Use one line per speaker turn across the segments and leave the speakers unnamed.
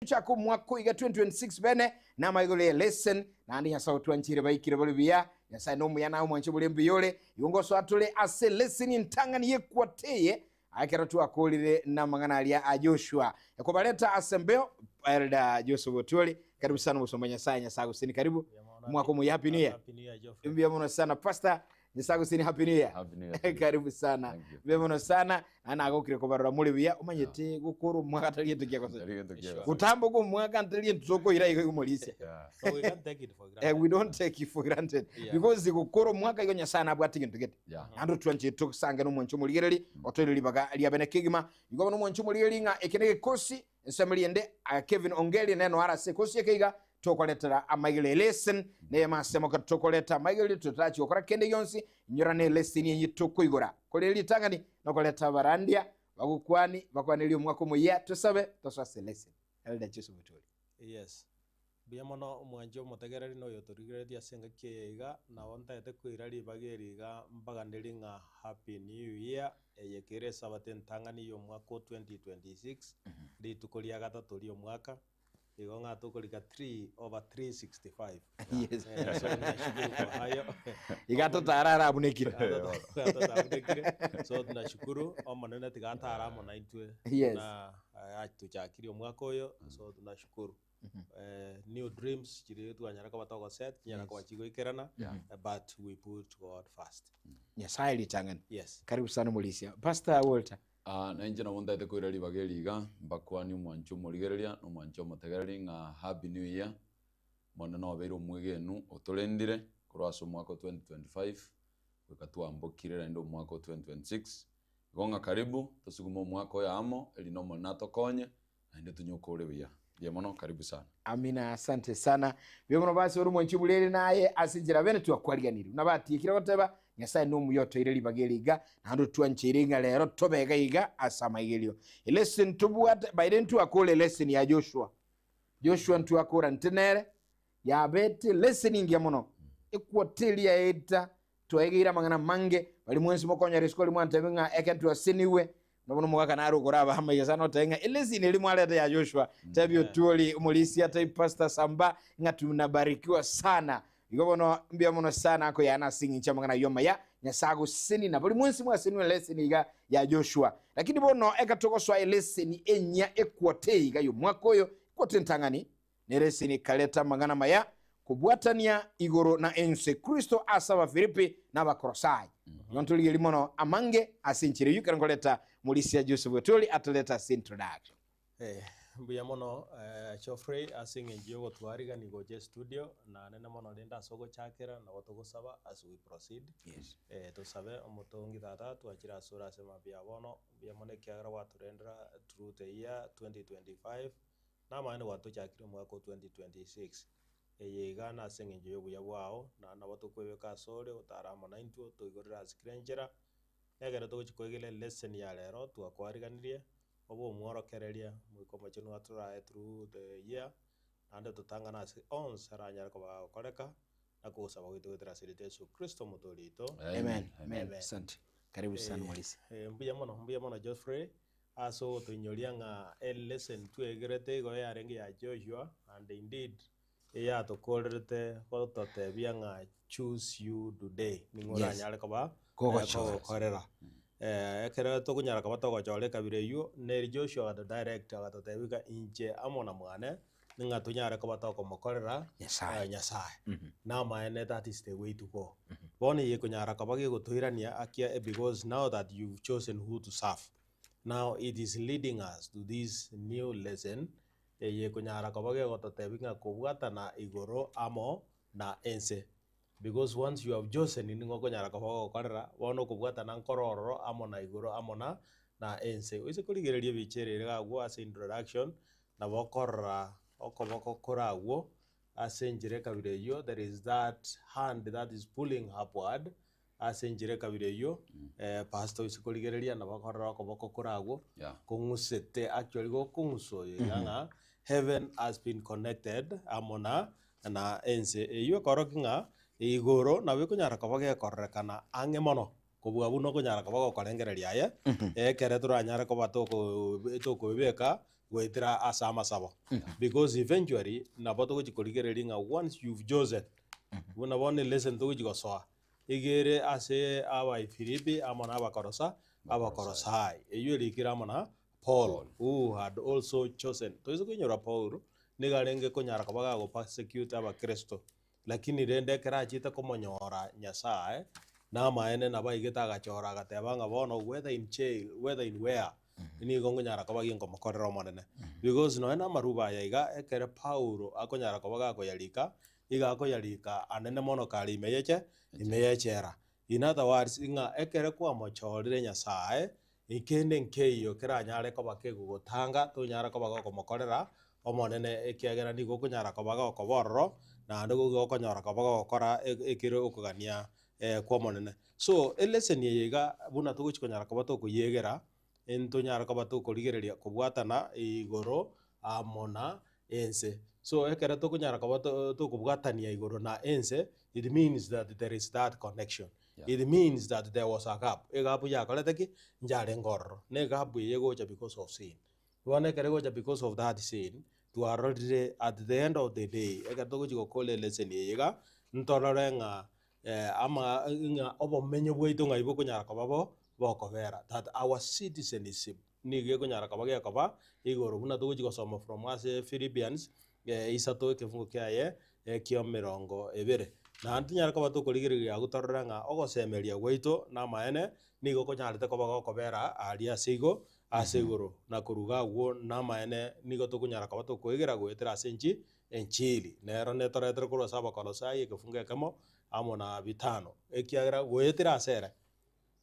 Gochaka omwaka oiga 2026 bene namaigoro ye lesson naende Nyasae otwanchire baikire bare buya. Nyasae nomuya naye omwanche bore mbuya ore. Igo ngosoa tore ase lesson entang'ani yekwata eye ekero twakorire namang'ana aria a Joshua. Ekobareta ase embeo Elder Joseph Otwori. Karibu sana obosomba Nyasae Nyasae agosini karibu. Omwaka omuya Happy New Year.
Happy New Year, Geoffrey.
Mbuya mono sana Pastor. Nyasae agosini Happy New Year.
Happy New Year to you.
Karibu sana.
Thank you.
Mbuya mono sana. Naende nagokire kobarora more buya omanyete gokora omwaka tari gento kia gosoa.
Tari gento kia gosoa.
Gotamboka omwaka ntari gento tokoira igo igo morisia.
Yeah.
But we can't take it for
Eh,
granted.
we don't take it for granted
Yeah.
because gokora omwaka igo Nyasaye nabwate gento gete.
Yeah.
Naende otwanchete tosange nomwancho omorigereri otoire ribaga riabe kegima. Igo bono omwancho omorigereri ng'a eke negekosi ensemo riende ah, Kevin Ongeri neno ara ase ekosi eke iga tokoretera amaigero elesson neyemo asemo kero tokoreta amaigero totarachi gokora kende gionsi inyora ne elesson eye tokoigora kore ritang'ani nokoreta abarandia bagokwani bakwanerie omwaka omoyia tosabe tosoe ase elesson Elder Joseph Oturi.
Yes. Mbuya mono omwanchi omotegereri na oyotorigereretie ase engaki eye iga, nabo ntagete koira ribaga eri iga mbaganeri ng'a Happy New Year, eye kere esabato entang'ani y'omwaka o 2026, rituko ria gatato ri'omwaka. Igo ng'a tokorika 3 over 365.
Yes.
Eh, so nashukuru kwa hayo.
Iga totara arabunekire.
Iga totabunekire. So tunashukuru Omonene tiga atare amo naintwe
Yes.
buna eh, atochakirie omwaka oyo so tunashukuru. Eh, new dreams chiria twanyara koba togoset chinyara koba chigoikerana
Yeah.
eh, but we put God first.
Nyasaye ritang'ani.
Yes.
Karibu sana Omorisia. Pastor Walter.
Aa, na inche nabo ntaete koira ribaga eri iga, mbakwanie omwancho omorigereria na omwancho omotegereri ng'a Happy New Year. Omonene obeire omwegenu otorendire korwa ase omwaka o 2025 goika twambokire naende omwaka o 2026. Igo ng'a karibu tosugume omwaka oyo amo, erinde Omonene atokonye naende tonyokore buya. Mbuya mono, karibu sana.
Amina asante sana mbuya mono basi ore omwanchi oburere naye ase enchera bene twakwariganirie buna batiekire goteba Nyasaye nomuya otoire ribaga eri iga naende otwancheire ng'a rero tobe iga iga ase amaigerio elesson tobwate by the ntwakore elesson ya Joshua Joshua ntwakora nte nere yabete lesson engiya mono equota eria yaeta Twaegeire amang'ana amange, baria mwensi mokonyora isiko riria mwantebia ng'a eke ntwaseniwe, na bono omogaka nare okoraba amaiga sana otebe ng'a elesini eria mwareta ya Joshua, tebia Otuori, omorisia, tebia Pastor Samba ng'a tunabarikiwa sana. Igo bono mbuya mono sana akoyana ase eng'encho y'amang'ana ayio amaya, Nyasae agosesenie na baria mwensi mwaseniwe eleseni iga ya Joshua. Lakini bono eka togosoa eleseni enyia equota eye iga y'omwaka oyo, equota entang'ani, Neresini ekareta amang'ana amaya kobwatania igoro na ense Kristo ase Abafilipi na Abakolosai. Igo ntorigerie mono amange ase enchera eyio ekero nkoreta Morisia Joseph Oturi atorete ase introduction.
Eh, mbuya mono eh, Geoffrey ase eng'encho y'ogotwarigania gocha estudio, nanene mono rende ase ogochakera nabo togosaba as we proceed.
Yes.
Eh, tosabe omotongi tata twachire asore ase mambia ya bono, mbuya mono ekiagera gwatorendera through the year 2025, Namaene gwatochakire omwaka o 2026, eye iga nase engencho y'obuya bwao, na nabo tokwebeka asore, otare amo naintwe, otoigorere ase kera enchera, nekero togochia koegera elesson ya rero twakwariganirie, obe omworokereria, Omoika Omochenu atorae through the year, naende ototang'ane ase onsi aranyare koba agokoreka, na kogosaba gwaito goetera ase erieta Yeso Kristo omotoori oito.
Amen. Amen.
Amen.
Asante. Karibu sana Morisia.
Eh, mbuya mono, mbuya mono Geoffrey, Ase ogotoinyoria ng'a elesson twegerete igo yarenge ya Joshua, and indeed eyatokorerete gototebia ng'a choose you today, ning'o
Yes.
oranyare koba
Kogochora.
kogokorera. Ekero tokonyara koba togochora ekabira eywo, neri Joshua agato direct agatotebia ng'a inche amo na mwane, ning'a tonyare koba tokomokorera
Nyasaye.
Nyasaye. Namaene that is the way to go. Bono eye ekonyara koba gegotoirania akia because now that you've chosen who to serve, now it is leading us to this new lesson eye ekonyara koba gegototebia ng'a kobwatana igoro amo na ense. Because once you have chosen nigo okonyara koba ogokorera, bono okobwatana nkoro ororo amo na igoro amo na na ense. Oise korigereria ebicha ere iga agwo ase introduction, nabo okorora okoboko kore agwo ase enchera ekabira eyio, there is that hand that is pulling upward ase enchera ekabira eyio, pastor oise korigereria nabo okorora okoboko kore agwo
Yeah.
kong'usete actually gokong'usa oyo iga ng'a heaven has been connected amo na na ense. Eyio ekorokia ng'a igoro nabo ekonyara koba gekororekana ang'e mono kobua buna okonyara koba gokorengereria aye, ekere toranyare koba toko tokoebeka. Goetera ase amasabo. Because eventually nabo togochi korigereria ng'a once you've chosen, buna bono elesson togochi gosoa, iga ere ase Abaifilipi amo na Abakorosa, Abakorosai. Eywo erikire amo na Paul, who had also chosen. Toise koinyora Paul, nigo arenge konyara koba gagopersecute abakristo, Lakini rende ekero achiete komonyora Nyasae, namaene nabo aigete agachora agateba ng'a bono whether in jail, whether in where, nigo nkonyara koba ginkomokorera Omonene. Because nonya na amaruba aya iga, ekere Paulo akonyara koba gakoyarika, iga akoyarika anene mono kare ime yeche ime y'echela. In other words, ng'a ekere kwamochorire Nyasae, Ekende nkeiyo keranyare koba kegogotanga tonyara koba gokomokorera Omonene, ekiagera nigo okonyara koba gokoba ororo, naende gokonyora koba gogokora ekere okogania kw'Omonene. So eleseni eye iga buna togochi konyara koba tokoyiegera, ntonyare koba tokorigereria kobwatana igoro amo na ense. So ekero tokonyara koba tokobwatania igoro na ense, it means that there is that connection. It means that there was a gap. Egapu yakorete ki? Njarenge ororo. Na egapu eye egocha because of sin. Bono ekero egocha because of that sin, twarorire at the end of the day, ekero togochi gokora eleseni eye iga, ntorore ng'a ama ng'a obomenyo bwaito ng'ai bokonyara koba bo bokobera. That our citizenship nigo ekonyara koba gekoba igoro buna togochi gosoma from ase Philippians isato ekefungo kiaye kia emerongo ebere. Naende tonyare koba tokorigereria agwo torore ng'a ogosemeria gwaito namaene nigo konyarete koba gokobera aria ase igo ase igoro, na koruga agwo namaene nigo tokonyara koba tokoegera goetera ase enchi enchiri. Nero netoretere korwa ase Abakolosai ekefungo ekemo amo na bitano, ekiagera goetera ase ere,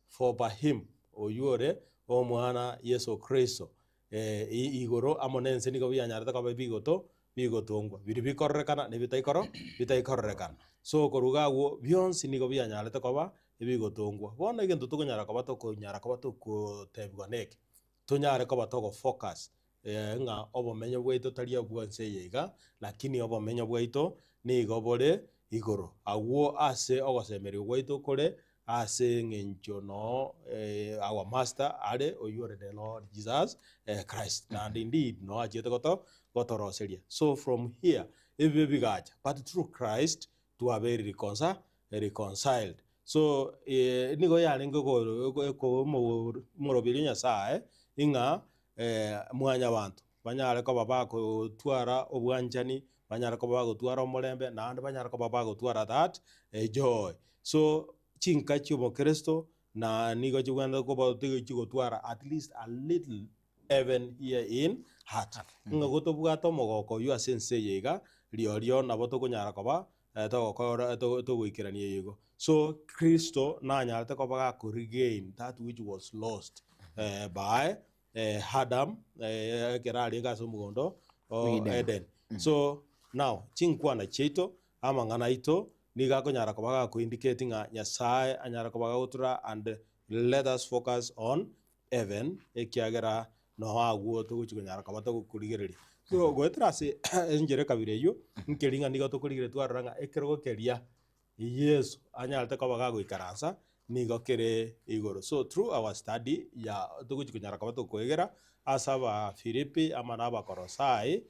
for by him, oywo ore Omwana Yeso Kristo, igoro amo nense nigo bianyarete koba ebigoto bigotongwa, biria bikororekana na ebitaikoro bitaikororekana. So korwa iga agwo bionsi nigo bianyarete koba ebigotongwa. Bono egento tokonyara koba tokonyara koba tokotebiwa neke, tonyare koba togo focus ng'a obomenyo bwaito tari obwa ense eye iga, lakini obomenyo bwaito nigo bore igoro. Agwo ase ogosemeria gwaito kore Ase eng'encho noo our master are oyio ore the Lord Jesus Christ and indeed noo achiete goto gotoroseria so from here ebibe bigacha but through Christ twabeire reconci reconciled so nigo yarenge komoroberia Nyasaye ing'a mwanyabanto banyare koba bagotwara obwanchani banyare koba bagotwara omorembe naende banyare koba bagotwara that joy. So chinka chi'obokristo na nigo chibwenerete koba chigotwara at least a little heaven here in heart. Ng'a gotobwate omogoko oywo ase ense eye iga, riorio nabo tokonyara koba togokora togoikerania eye igo. So Kristo nanyarete koba gako regain that which was lost by Adam ekero arenge ase omogondo o
Eden.
Eden. So now chinkwana chiaito, amang'ana aito nigo akonyara koba gako indicate ng'a Nyasaye anyare koba gagotura and let us focus on heaven ekiagera noo agwo togochi konyara koba togokorigereria. So goetera ase enchera ekabira eywo, nkeri ng'a nigo tokorigereria twarora ng'a ekerogo keria Yeso anyarete koba gagoikaransa nigo kere igoro. So through our study ya togochi konyara koba tokoegera ase Abafilipi amo na Abakolosai,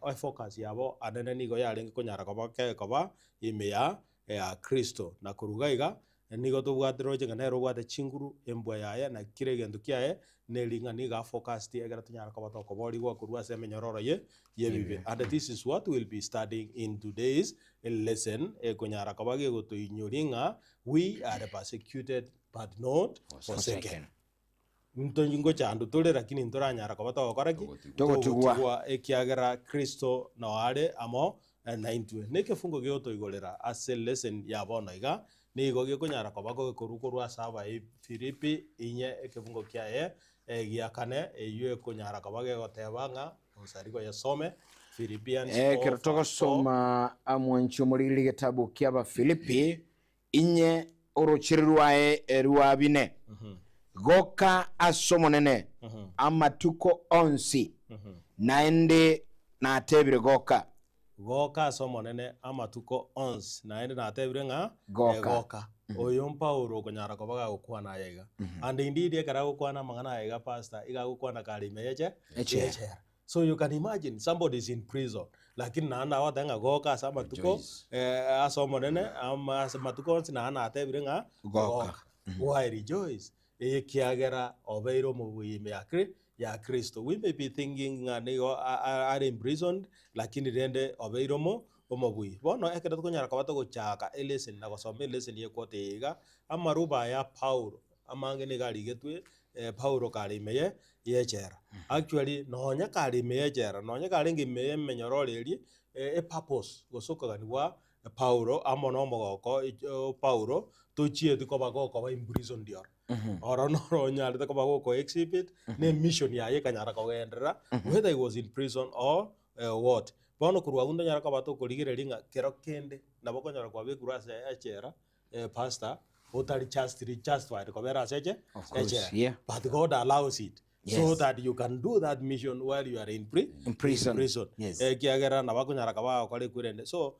efocus yabo anene nigo yarenge konyara koba kekoba ime ya ya Kristo. Na korwa iga iga, nigo tobwate roche ng'a nere obwate chinguru, embwa yaye na kera egento kiaye neri ng'a nigo afocused ekero tonyara koba tokoborigwa korwa ase emenyororo ye y'ebibe. And this is what we'll be studying in today's lesson, ekonyara koba gegotoinyoria ng'a we are persecuted but not forsaken. Nto ngochandwa tore lakini ntoranyara koba togokora ki?
Togotigwa.
Togotigwa ekiagera Kristo noo are amo naintwe. Na ekefungo gegotoigorera ase lesson ya bono iga, nigo gekonyara koba gokorwa korwa ase Abaifilipi inye ekefungo kiaye gia kane, eyio ekonyara koba gegoteba ng'a Onsari koyesome, Philippians 4
Ekero
verse 4.
togosoma amwanchi omoriri getabu kia Abafilipi inye orocheri rwaye rwa bine, Goka ase Omonene amatuko onsi, naende natebire goka.
Goka ase Omonene amatuko onsi, naende natebire ng'a
Goka.
goka. Oyo Paulo okonyara koba gagokwana aya iga. And indeed ekero agokwana amang'ana aya iga pastor, iga agokwana kare ime yeche
Echela.
yechela. So you can imagine somebody is in prison lakini naende agoteba ng'a goka ase amatuko
Rejoice.
eh, ase omonene ama ase amatuko onsi naende natebire ng'a
Goka.
Why rejoice? Ekiagera obeire omobui ime ya Kri ya Kristo. We may be thinking ng'a nigo a- a- are imprisoned lakini rende obeire omo omobui. Bono ekero tokonyara koba togochaka eleseni na gosoma eleseni equote eye iga, amaruba aya Paulo amange nigo arigetwe Paulo kare ime ye y'echela. Actually nonya kare ime y'echela, nonya karenge ime y'emenyororo eria, epurpose gose okogania gwa Paulo amo na omogoko o Paulo tochieti koba gokoba imprisoned oro. Oro noro onyarete koba goko exhibit na emission yaye ekanyara kogenderera whether he was in prison or what. Bono korwa abwo ntonyare koba tokorigereria ng'a kero kende nabo okonyora kwabekirwe ase echela pastor otari justly justified kobera ase eche
Of course,
echela
yeah.
but God allows it so
Yes.
that you can do that mission while you are in pri
In prison.
prison
Yes.
ekiagera nabo akonyara kaba agokora ekwerende so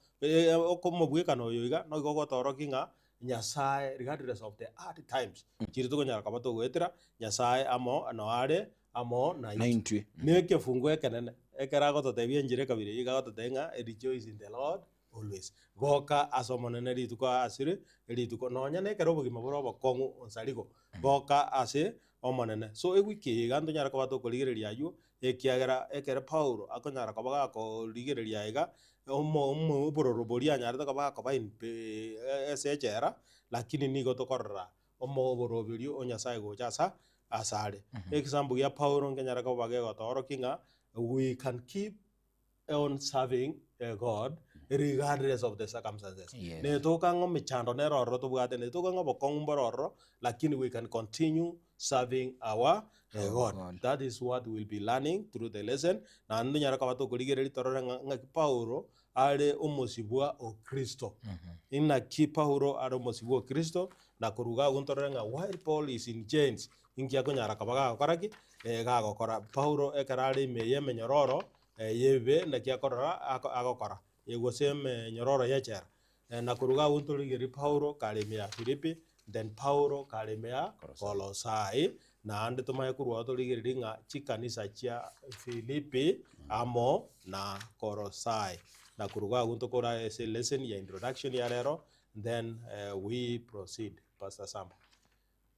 okomobwekana oyo iga noigo ogotorokia ng'a Nyasaye regardless of the hard times chiri tokonyara koba togoetera Nyasaye amo noare amo naintwe.
Naintwe.
Na ekefungo ekenene ekero agototebia enchera ekabira eyio iga agototebia ng'a rejoice in the Lord always. Goka ase Omonene rituko asire rituko, nonya na ekero obogima bore obokong'u onsarigo, goka ase Omonene. So ewiki eye iga ntonyare koba tokorigereria aywo, ekiagera ekere Paulo akonyara koba gakorigereria iga, omo omo obororo boria anyarete koba gakoba in ase echela, lakini nigo tokorora omo oboroberio o Nyasaye gocha asa asare. Egesambo gia Paulo nkenyare koba gegotoorokia ng'a we can keep on serving God regardless of the circumstances.
Yes.
Netoka ng'a emechando nere ororo tobwate, netoka ng'a obokong'u mbore ororo, lakini we can continue serving our
Our
God.
God.
That is what we'll be learning through the lesson. Naende tonyare koba tokorigereria torore ng'a ng'aki Paulo are omosibwa o Kristo. Inaki Paulo are omosibwa o Kristo, na korwa iga agwo ntorore ng'a while Paul is in chains, inki akonyara koba gagokora ki? Gagokora. Paulo ekero are ime y'emenyororo, y'ebibe naki akorora agokora, gose emenyororo y'echela. Na korwa iga agwo ntorigererie Paulo kare ime ya Filipi, then Paulo kare ime ya Kolosai, naende tomanye korwa agwo torigererie ng'a chikanisa chia Filipi amo na Kolosai. Na korwa iga agwo ntokore ase elesson ya introduction ya rero, then we proceed. Pastor Samba.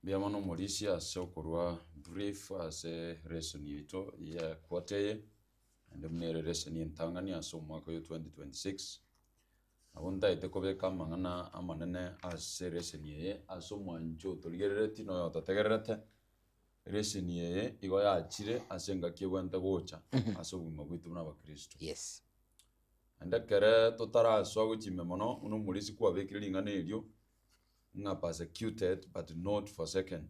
Mbuya mono omorisia ase okorua brief ase lesson yaito ya quarter eye, naende buna ere lesson entang'ani ase omwaka oyo 2026. Nabo ntaete kobeka amang'ana amanene ase lesson eye ase omwancho otorigerereti na oyototegererete. Lesson eye igo yachire ase engaki ebwenerete gocha ase obogima bwaito buna abakristo.
Yes.
Naende ekere totarasoa gochia ime mono, buna omorisia kwabekire ring'ana erio, ng'a persecuted but not forsaken.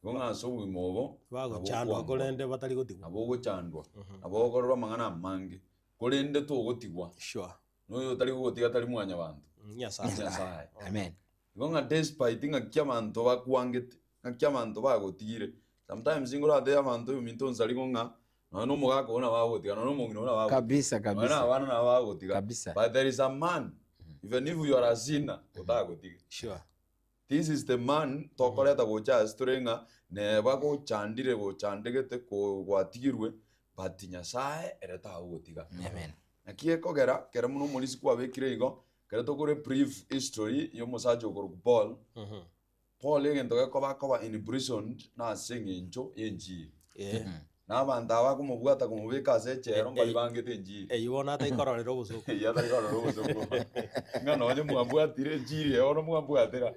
Igo ng'a ase obogima obo, nabo
Bagochandwa
okwangwa,
korende batari gotigwa.
nabo ogochandwa, nabo ogokorerwa amang'ana amange, korende togotigwa.
Sure.
Na oyo otari gogotiga tari mwanyabanto,
Nyasaye.
Nyasaye.
Amen.
Igo ng'a despite ng'aki abanto bakwangete, ng'aki abanto bagotigire, sometimes nkoratebie abanto oyominto onsarigo ng'a nonya na omogaka ogo nabo agogotiga, nonya na omong'ina ogo nabo agogotiga,
Kabisa
nonya na
kabisa.
abana nabo bagogotiga,
Kabisa.
but there is a man, even if you are a sinner, otagotige.
Sure.
This is the man tokoreta gocha ase tore ng'a neba gochandire gochandegete ko gwatigirwe, but Nyasaye ere tagogotiga.
Amen.
Naki gekogera kere buna omorisia kwabekire igo, kere tokore brief history ya omosacha okorokwa Paul, Paul egento gekoba akoba imprisoned nase eng'encho y'enchiri.
Eh.
Na abanto aba bakomobwata komobeka ase echela mbari bangete enchiri.
Eyio bono ataikororera obosooku.
Eyio ataikororera obosooku. Ng'a nonye mwambwatire enchiri eye bono mwambwatera,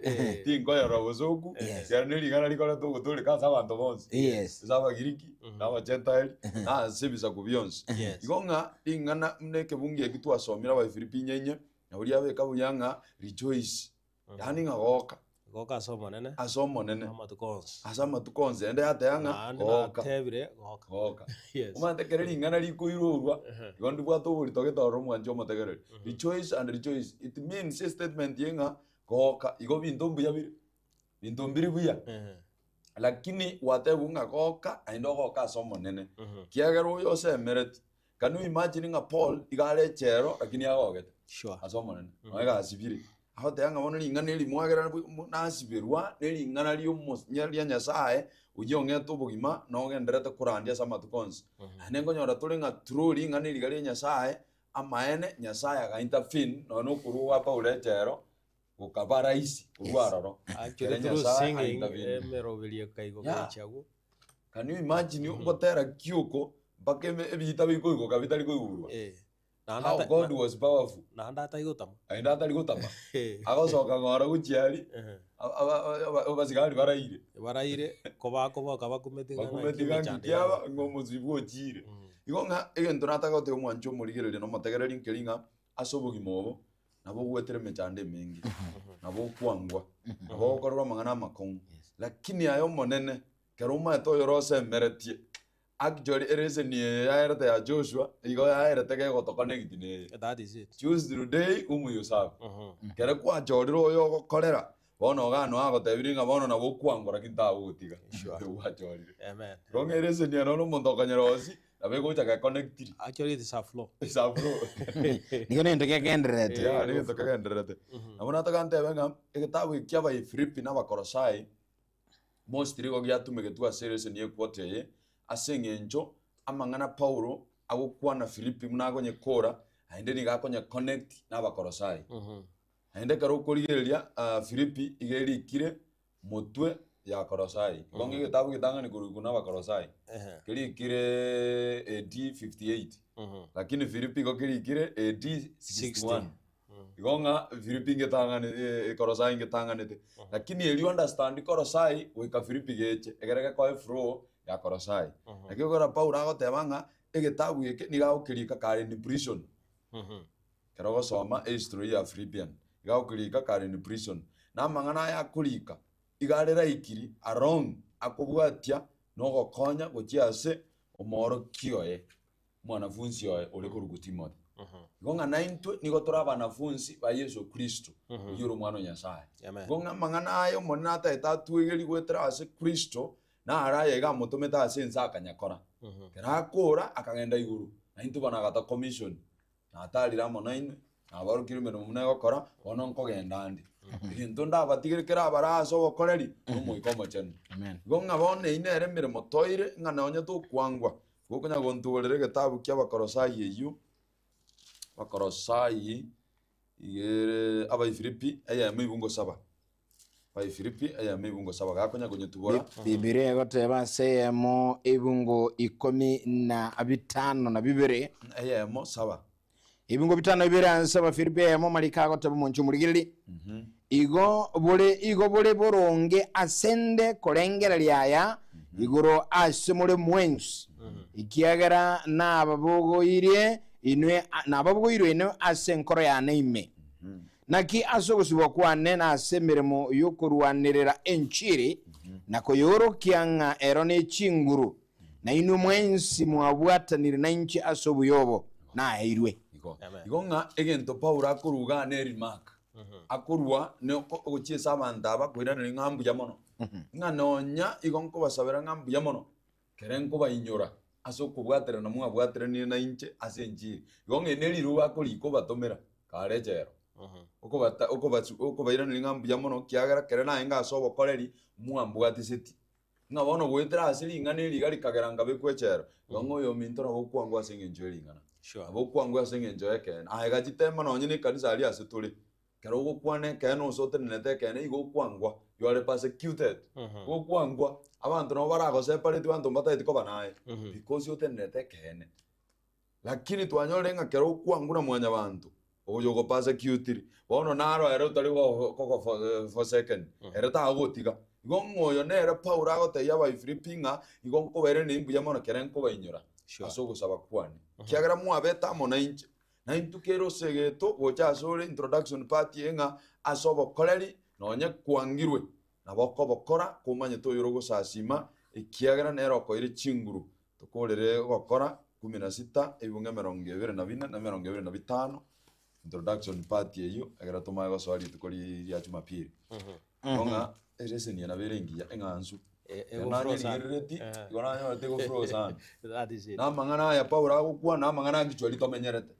tinkoyorora obosooku,
Yes.
ekiagera ne ring'ana rikoreta ogotooreka ase abanto bonsi.
Yes.
Ase Abagiriki, na Abagentile, na ase ebisaku bionsi.
Yes.
Igo ng'a ring'ana buna ekebungo eki twasomire Abafilipi inye inye, nabo riabeka buya ng'a rejoice. Yaani ng'a goka.
Goka ase Omonene.
Ase Omonene.
Amatuko onsi.
Ase amatuko onsi. Naende yateba ng'a
Naende
goka.
natebire goka.
Goka.
Yes.
Omanyete ekero ring'ana rikoirorwa, igo ndibwate oborito gete ororo omwanchi omotegereri. Rejoice and rejoice. It means a statement ye ng'a goka. Igo binto mbuya bire. Binto mbiri buya. Lakini gwatebwa ng'a goka, naende ogoka ase Omonene. Kiagera oyo osemereti. Can you imagine ng'a Paul iga are echela lakini agogete
Sure.
ase Omonene. Nonya gasibire. Agoteba ng'a bono ring'ana eri mwagera nasiberwa, ne ring'ana ri'omo ria Nyasaye, oyio ong'ete obogima, na ogendererete korandia ase amatuko onsi. Naende nkonyora tore ng'a through ring'ana eriga ria Nyasaye, amaene, Nyasaye aga intervene, nonya na okorua gwa Paulo echero, gokaba rahisi korwa aroro.
Actually
Ekero
through
Nyasaye
singing,
a-intervene.
emeroberio ekaigoka
Yeah.
gochia agwo.
Can you imagine ogotera ki oko, mpaka eme ebiita bikoigoka bitari koigurwa.
Eh. Naende
How
ata-
God was powerful.
naende atari gotama.
Naende atari gotama. Agosoka ng'ora gochia aria, abasigari baraire.
Baraire, kobakoboka bakumeti ng'a
Bakumeti
ng'aki
ng'a
emechando
ng'iki aba,
yabo.
ng'a omosibi ochire. Igo ng'a egento nataka gotebia omwanchi omorigereria na omotegereri nkeri ng'a ase obogima obo, nabo ogwetera emechando emenge, nabo okwangwa, nabo ogokorerwa amang'ana amakong'u, lakini aye omonene, kero omanyete oyore osemeretie, Actually ereseni eye yaerete ya Joshua igo yaerete gegotoka negiti neye.
That is it.
Choose today whom you serve. Kere kwachorire oyo ogokorera bono iga noe agotebirie ng'a bono nabo okwangora lakini tagogotiga.
Sure.
Oyo gwachorire.
Amen.
Igo ng'a ereseni eye nonya omonto okonyora osi nabo egocha gekonectiri.
Actually it is a flow.
It's a flow.
Nigo nento kegendererete.
Yeah, negento kegendererete. Nabo nataka ntebe ng'a egetabu eki kia Abaefilipi na Abakolosai Mostly igo giatumegetwe ase ereseni y'equota eye, ase eng'encho amang'ana Paulo agokwana Filipi buna akonyekora, naende nigo akonye-connect na Abakolosai. Naende ekero okorigereria Filipi iga erikire motwe ya Kolosai. Igo ng'a egetabu getang'ani korikwa na Abakolosai, kerikire AD 58, lakini Filipi igo kerikire AD 61. Igo ng'a Filipi ngetang'ane Kolosai ngetang'anete. Lakini erio understand Kolosai goika Filipi geche, ekere gekoe flow ya Kolosai. Naki okora Paulo agoteba ng'a egetabu eke nigo agokerika kare in prison. Ekero ogosoma ehistory ya Philippian, iga agokerika kare in prison. Na amang'ana aya akorika, iga are likely along akobwatia na ogokonya gochia ase omoorokia oye. Omwanafunsi oye ore korokwa Timothy. Igo ng'a naintwe nigo tore abanafunsi ba Yeso Kristo, oyio ore Omwana o Nyasae.
Amen.
Igo ng'a amang'ana aya Omonene atagete atwegerie goetera ase Kristo, naro aya iga amotomete ase ense akanyakora. Ekero akora, akagenda igoro, naintwe bono agata commission, natarire amo nainwe, nabaorokirie emeremo buna egokora, bono nkogenda ande. Egento ndabatigere kerabare ase obokoreri, na Omoika Omochenu.
Amen.
Igo ng'a bono eyio nere emeremo toire, ng'a nonye tokwangwa, Gokonya gontogorera egetabu ki'Abakolosai eyio, Abakolosai igere Abaifilipi eyemo ibungo saba, Abaifilipi eyemo ibungo saba, gakonya konyetubora.
Bibilia egoteba ase eyemo ebungo ikomi na bitano na bibere.
Eyemo saba.
Ebingo bitano bibere ase Abafilipi eyemo amariko agoteba omonche omorigereria, Igo bore igo bore boronge asende korengereria aya igoro ase more mwensi, ekiagera nababogoirie inwe nababogoirwe inwe ase enkoro yane ime. Naki ase ogosibwa kwane na ase emeremo y'okorwanerera enchiri, na koyorokia ng'a ero nechinguru, Na inwe mwensi mwabwatanire nainche ase obuya obo naeirwe.
Igo
Amen.
igo ng'a egento Paulo akorwa igaa ne remark, akorwa ne oko- ogochia ase abanto aba koiraneria ng'a mbuya mono. Ng'a nonya igo nkobasabera ng'a mbuya mono, kere nkobainyora ase okobwaterana mwabwateranire nainche ase enchiri. Igo ng'a eri ne riroba akorika obatomera kare echela. Okobata okobasu okobairaneria ng'a mbuya mono ekiagera kere naenge ase obokoreri, mwambwatiseti. Ng'a bono goetera ase ring'ana eri iga rikagera nkabekwa echela, igo ng'a oyominto nabo okwangwa ase engencho ye ring'ana.
Sure.
Nabo okwangwa ase engencho y'ekeene. Aye gachitema nonye na ekanisa aria ase tore, ekero ogokwana ekeene ase otenenete ekeene igo okwangwa, you are persecuted. Igo okwangwa, abanto nabo baragoseparate abanto mbatageti koba naye, because otenenete ekeene. Lakini twanyorire ng'a kera okwangwa na mwanyabanto, oyo ogopersecutiri, bono naro ere otari kogoforseken, ere tagogotiga. Igo ng'a oyo nere Paulo agotebia Abaifilipi ng'a igo nkobairaneria mbuya mono kere nkobainyora
Sure.
ase ogosaba kwane. Ekiagera mwabete amo nainche, naintwe kera osegeto gocha asore introduction part eye ng'a ase obokoreri nonye kwangirwe, nabo okobokora komanyete oyore ogosasima, ekiagera nere okoeire chinguru Tokorere gokora kumi na sita, ebibungo emerongo ebere na bine, na emerongo ebere na bitano, introduction part eyio, ekero tomanye gosoa rituko ria Jumapili. Igo ng'a elesson eye nabo ere engiya, eng'ansu.
Ego
Ekero
flow sana.
nanyerigerereti, igo nanyorete ego flow sana.
That is it.
Na amang'ana aya Paulo agokwana, na amang'ana a kichwa riria tomenyerete.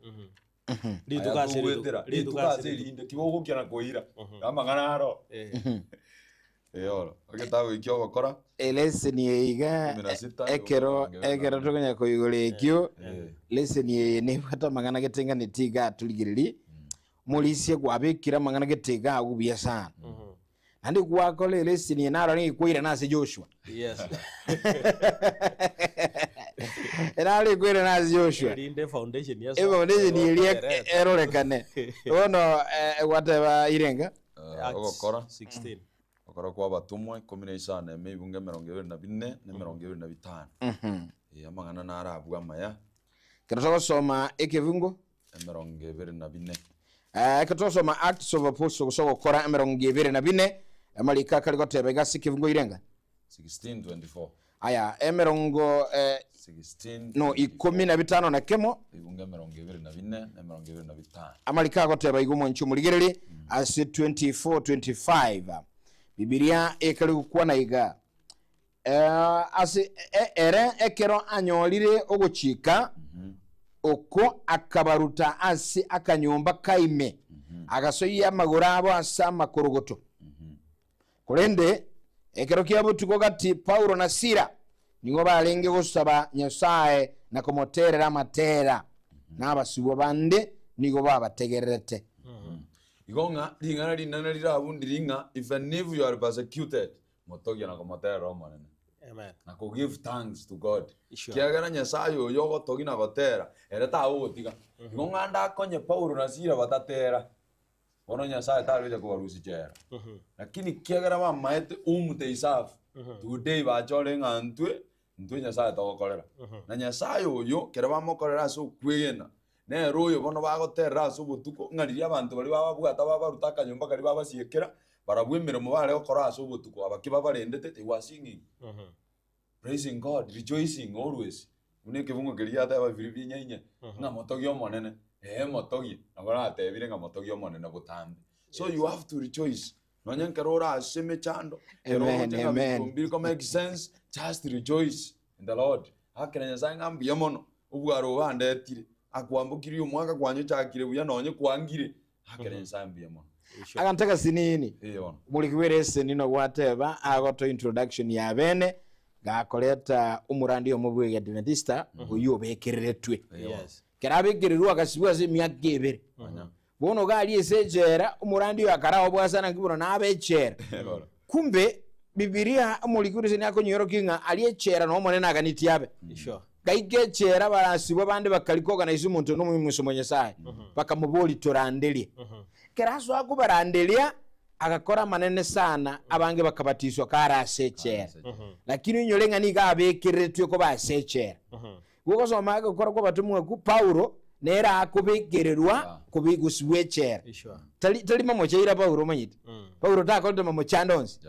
Rituko
Aya
ase rituko,
togwetera,
rituko
rituko
ase
ase
rituko.
erinde, tiga ogokia na koira, amang'ana aro.
Eh.
Eyoro, egetabu ekio ogokora,
Eleseni eye iga
16,
ekero
egokorangerera
ekero
na-
tokonya koigora ekio
Eh.
leseni eye nebwate amang'ana getenganeti iga atorigererie morisie kwabekire amang'ana gete iga agwo buya sana naende gwakora eleseni eye narore ng'a ekwairana ase Joshua
Yes.
Erare ekwairana ase Joshua
Erinde foundation yeso.
efoundation eria
Erete.
erorekane bono gwateba irenga
Eh,
Acts
ogokora
16.
Ogokora kwa abatomwa 15 ime ebungo 24 na 25. Eh, amang'ana naro abwo amaya
Ekero togosoma ekebungo
24.
Eh, ekero togosoma Acts of Apostles gose ogokora 24 amariko akare goteba iga ase ekebungo irenga
16:24.
Aya emerongo eh,
16
no ikomi na bitano na kemo
Ebungo 24 na 25.
Amariko agoteba igo omonche omorigererie ase 24 25 Bibilia ekare gokwana iga eh, ase e- ere ekero anyorire ogochika oko akabaruta ase akanyomba kaime agasoyia amagoro abo ase amakorogoto Korende ekero kia botuko gati Paulo na Sila nigo barenge gosaba Nyasae na komoterera amatera, na abasibwa bande nigo babategererete.
Igo ng'a ring'ana rinene rirabundiri ng'a even if you are persecuted, motogie na komoterera Omonene.
Amen.
Na ko give thanks to God.
Sure.
Kiagera Nyasaye oyo ogotogia na gotera, ere tagogotiga. Igo ng'a ndakonye Paulo na Sila batatera, Bono Nyasaye taroche kobarusia chela. Lakini kiagera bamaete whom they serve, today bachore ng'a ntwe, ntwe Nyasaye togokorera. Na Nyasaye oyo, kere bamokorera ase okwegena, nere oyo bono bagoterera ase obotuko, ng'a riria abanto baria bababwata babaruta akanyomba karia babasiekera, barabwo emeremo bare gokora ase obotuko, aba ki babarendete, they were singing. Praising God, rejoicing always. Buna ekebungo keria giateba Filipi inya inya, ng'a motogie Omonene, ee motogie, nabo natebire ng'a motogie Omonene botambe. So you have to rejoice. Nonya nkero ore ase emechando, ekero
Amen,
oroche ng'a
amen.
binto mbiri ko make sense, just rejoice in the Lord. Akera Nyasaye ng'a mbuya mono, obwaro obo andetire, akwambokirie omwaka kwanyochakire buya nonye kwangire, akera Nyasaye mbuya mono.
Aganto agasinini
Ee bono.
Omoriki bw'ereseni nogwateba agotoa introduction ya bene gakoreta omorandi omo bw'Egeadventista oyio obekereretwe.
Yes.
Kero abekererwe agasibwa ase emiaka ebere. Bono iga aria ase echela, omorandi oyo akara obwase naki bono nabe echela.
Bono.
Kumbe Bibilia omoriki bw'ereseni akonyorokia ng'a aria echela no Omonene aganitie abe.
Sure.
Gaika echela barasibwa bande bakarika organise omonto nomoimuso mwa Nyasaye, bakamoboria toranderie. Ekero asoa kobaranderia, agakora amanene sana, abange bakabatiswa kare ase echela. Lakini onyore ng'a nigo abekereretwe koba ase echela. Gogosoma egokora kw'abatomwa okwo, Paulo nere akobekererwa kobe gosibwa echela.
Sure.
Tari tari mamochaira Paulo omanyete. Paulo takorete mamochando onsi.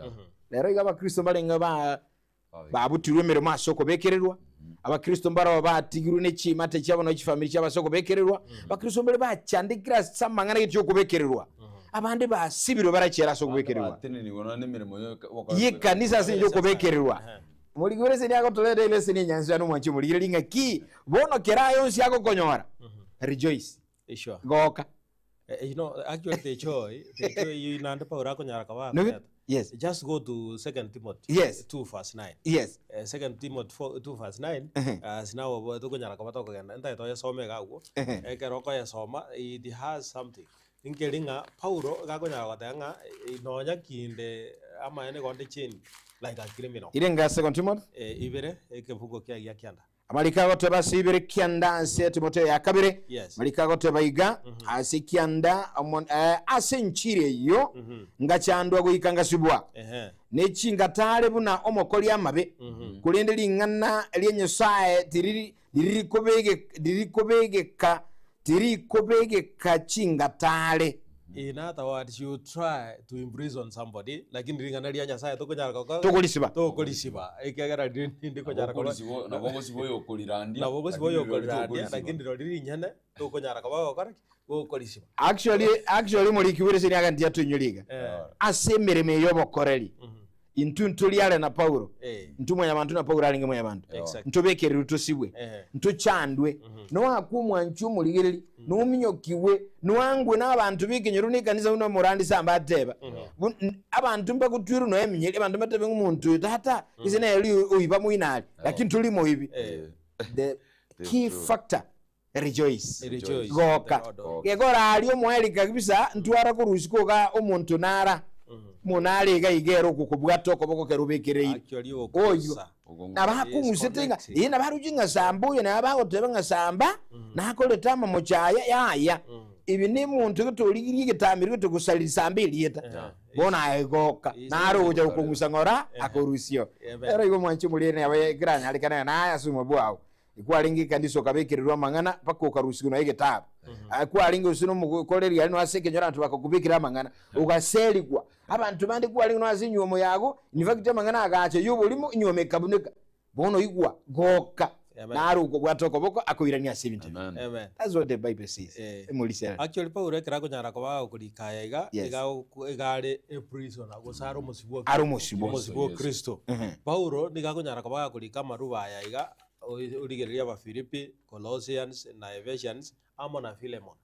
Rero iga abakristo mbarenge ba Babutirwe emeremo ase okobekererwa, Abakristo mbarabwo batigirwe ne chiamate chiabo na chifamiri chiabo ase okobekererwa. Abakristo mbare bachandekire ase amang'ana gete y'okobekererwa, abande basibirwe barachera ase okobekererwa.
Batenenigwe nonya nemeremo y'ogokorerwa
Y'ekanisa ase engencho y'okobekererwa. Omoriki bw'eleseni agotoreta eleseni enyansu yane omwanchi omorigereria ng'aki bono kera aye onsi agokonyora, rejoice,
Sure.
goka.
Eh, you know, actually the joy, the joy you nande Paulo akonyara kaba
No,
akoreta.
yes.
Just go to Second Timothy
Yes.
2 verse 9.
Yes.
Eh, Second Timothy 4, 2 verse 9
Ehe.
uh, sinawo bo tokonyara koba tokogenda ntae toyesome iga agwo
Ehe.
ekero okoyesoma it has something nkeri ng'a Paulo iga akonyara goteba ng'a eh, nonya kinde amaene igo nde chained like a criminal
Ire nga Second Timothy
eh, ibere ekebugo kiaye gia kianda
Amariko agoteba ase ibere kianda ase Timotheo ya kabere,
Yes.
amariko agoteba iga, ase kianda omo- eh, ase enchiri eyio ngachandwa goika ngasibwa,
Ehe.
ne chingatare buna omokori amabe, korende ring'ana ria Nyasae tiriri ririkobege ririkobegeka tirikobegeka chingatare.
In other words, you try to imprison somebody, lakini ring'ana ria Nyasaye tokonyara gokora
Tokorisiba.
tokorisiba ekiagera riri ninde konyara koba
Nabo ogosiba oyo okorirandia
nabo ogosiba oyo
lakini rirorio
okorirandia
tokorisiba.
lakini rirorio rinyene tokonyara koba gokora ki gokorisiba
Actually, actually omoriki bw'ereseni agantia toinyore iga.
Eh,
Ase emeremo eye y'obokoreri. Intwe ntori are na Paulo,
Eh.
intwe mwanyabanto na Paulo arenge mwanyabanto,
Exactly.
ntobekererwe tosibwe,
Eh.
ntochandwe, noakwe omwanchi omorigereri, nominyokigwe, noangwe nabanto b'ekenyoro na ekanisa buna omorandi samba ateba. Bu- n- Abanto mbagotwire nonya eminyeri, abanto mbatebe ng'a omonto oyo tata, gese nere oiba moino are, lakini tori moibi.
Eh.
The key
True.
factor, rejoice.
Rejoice.
Goka.
The Lord.
Gekora aria omoeri kabisa ntwara korusika oga omonto nara monara iga iga ere okokobwata okoboko kere obekereire
Actually,
oyo
okusa.
nabakong'usete ng'a
Disconnect.
ee nabaruche ng'a samba oyo nabo bagoteba ng'a samba nakorete amamocho aya yaya ibi ni omonto gete origirie egetamero gete gosariri samba erieta
Yeah.
bono aye goka
Is-
naro ogocha gokong'usa ng'ora akorusio
Amen.
ero igo mwanche omorere nabo ekeranyarekana naye ase obogima bwao Kwarenge ekanisa okabekererwa amang'ana mpaka okarusigwa nonya egetabu. Ah, Kwarenge gose nomokoreri aria nonya ase ekenyoro abanto bakakobekera amang'ana, ogaserigwa. Abanto bande kwarenge nonya ase enywomo yago, in fact amang'ana agacha ya oborimo, enywomo ekabuneka. Bono igwa, goka,
Amen.
naro okobwata okoboko akoirania ase ebinto ebi.
Amen.
Amen.
That's what the Bible says.
Eh.
Emorisia.
Actually Paulo ekero akonyara koba agokorika aya iga,
Yes.
iga agoku- iga are eprisoner gose are omosibwa o
Are omosibwa.
omosibwa o
Yes.
Kristo. Paulo nigo akonyara koba agakorika amaruba aya iga, origereria Abafilipi, Colossians, na Ephesians, amo na Philemon.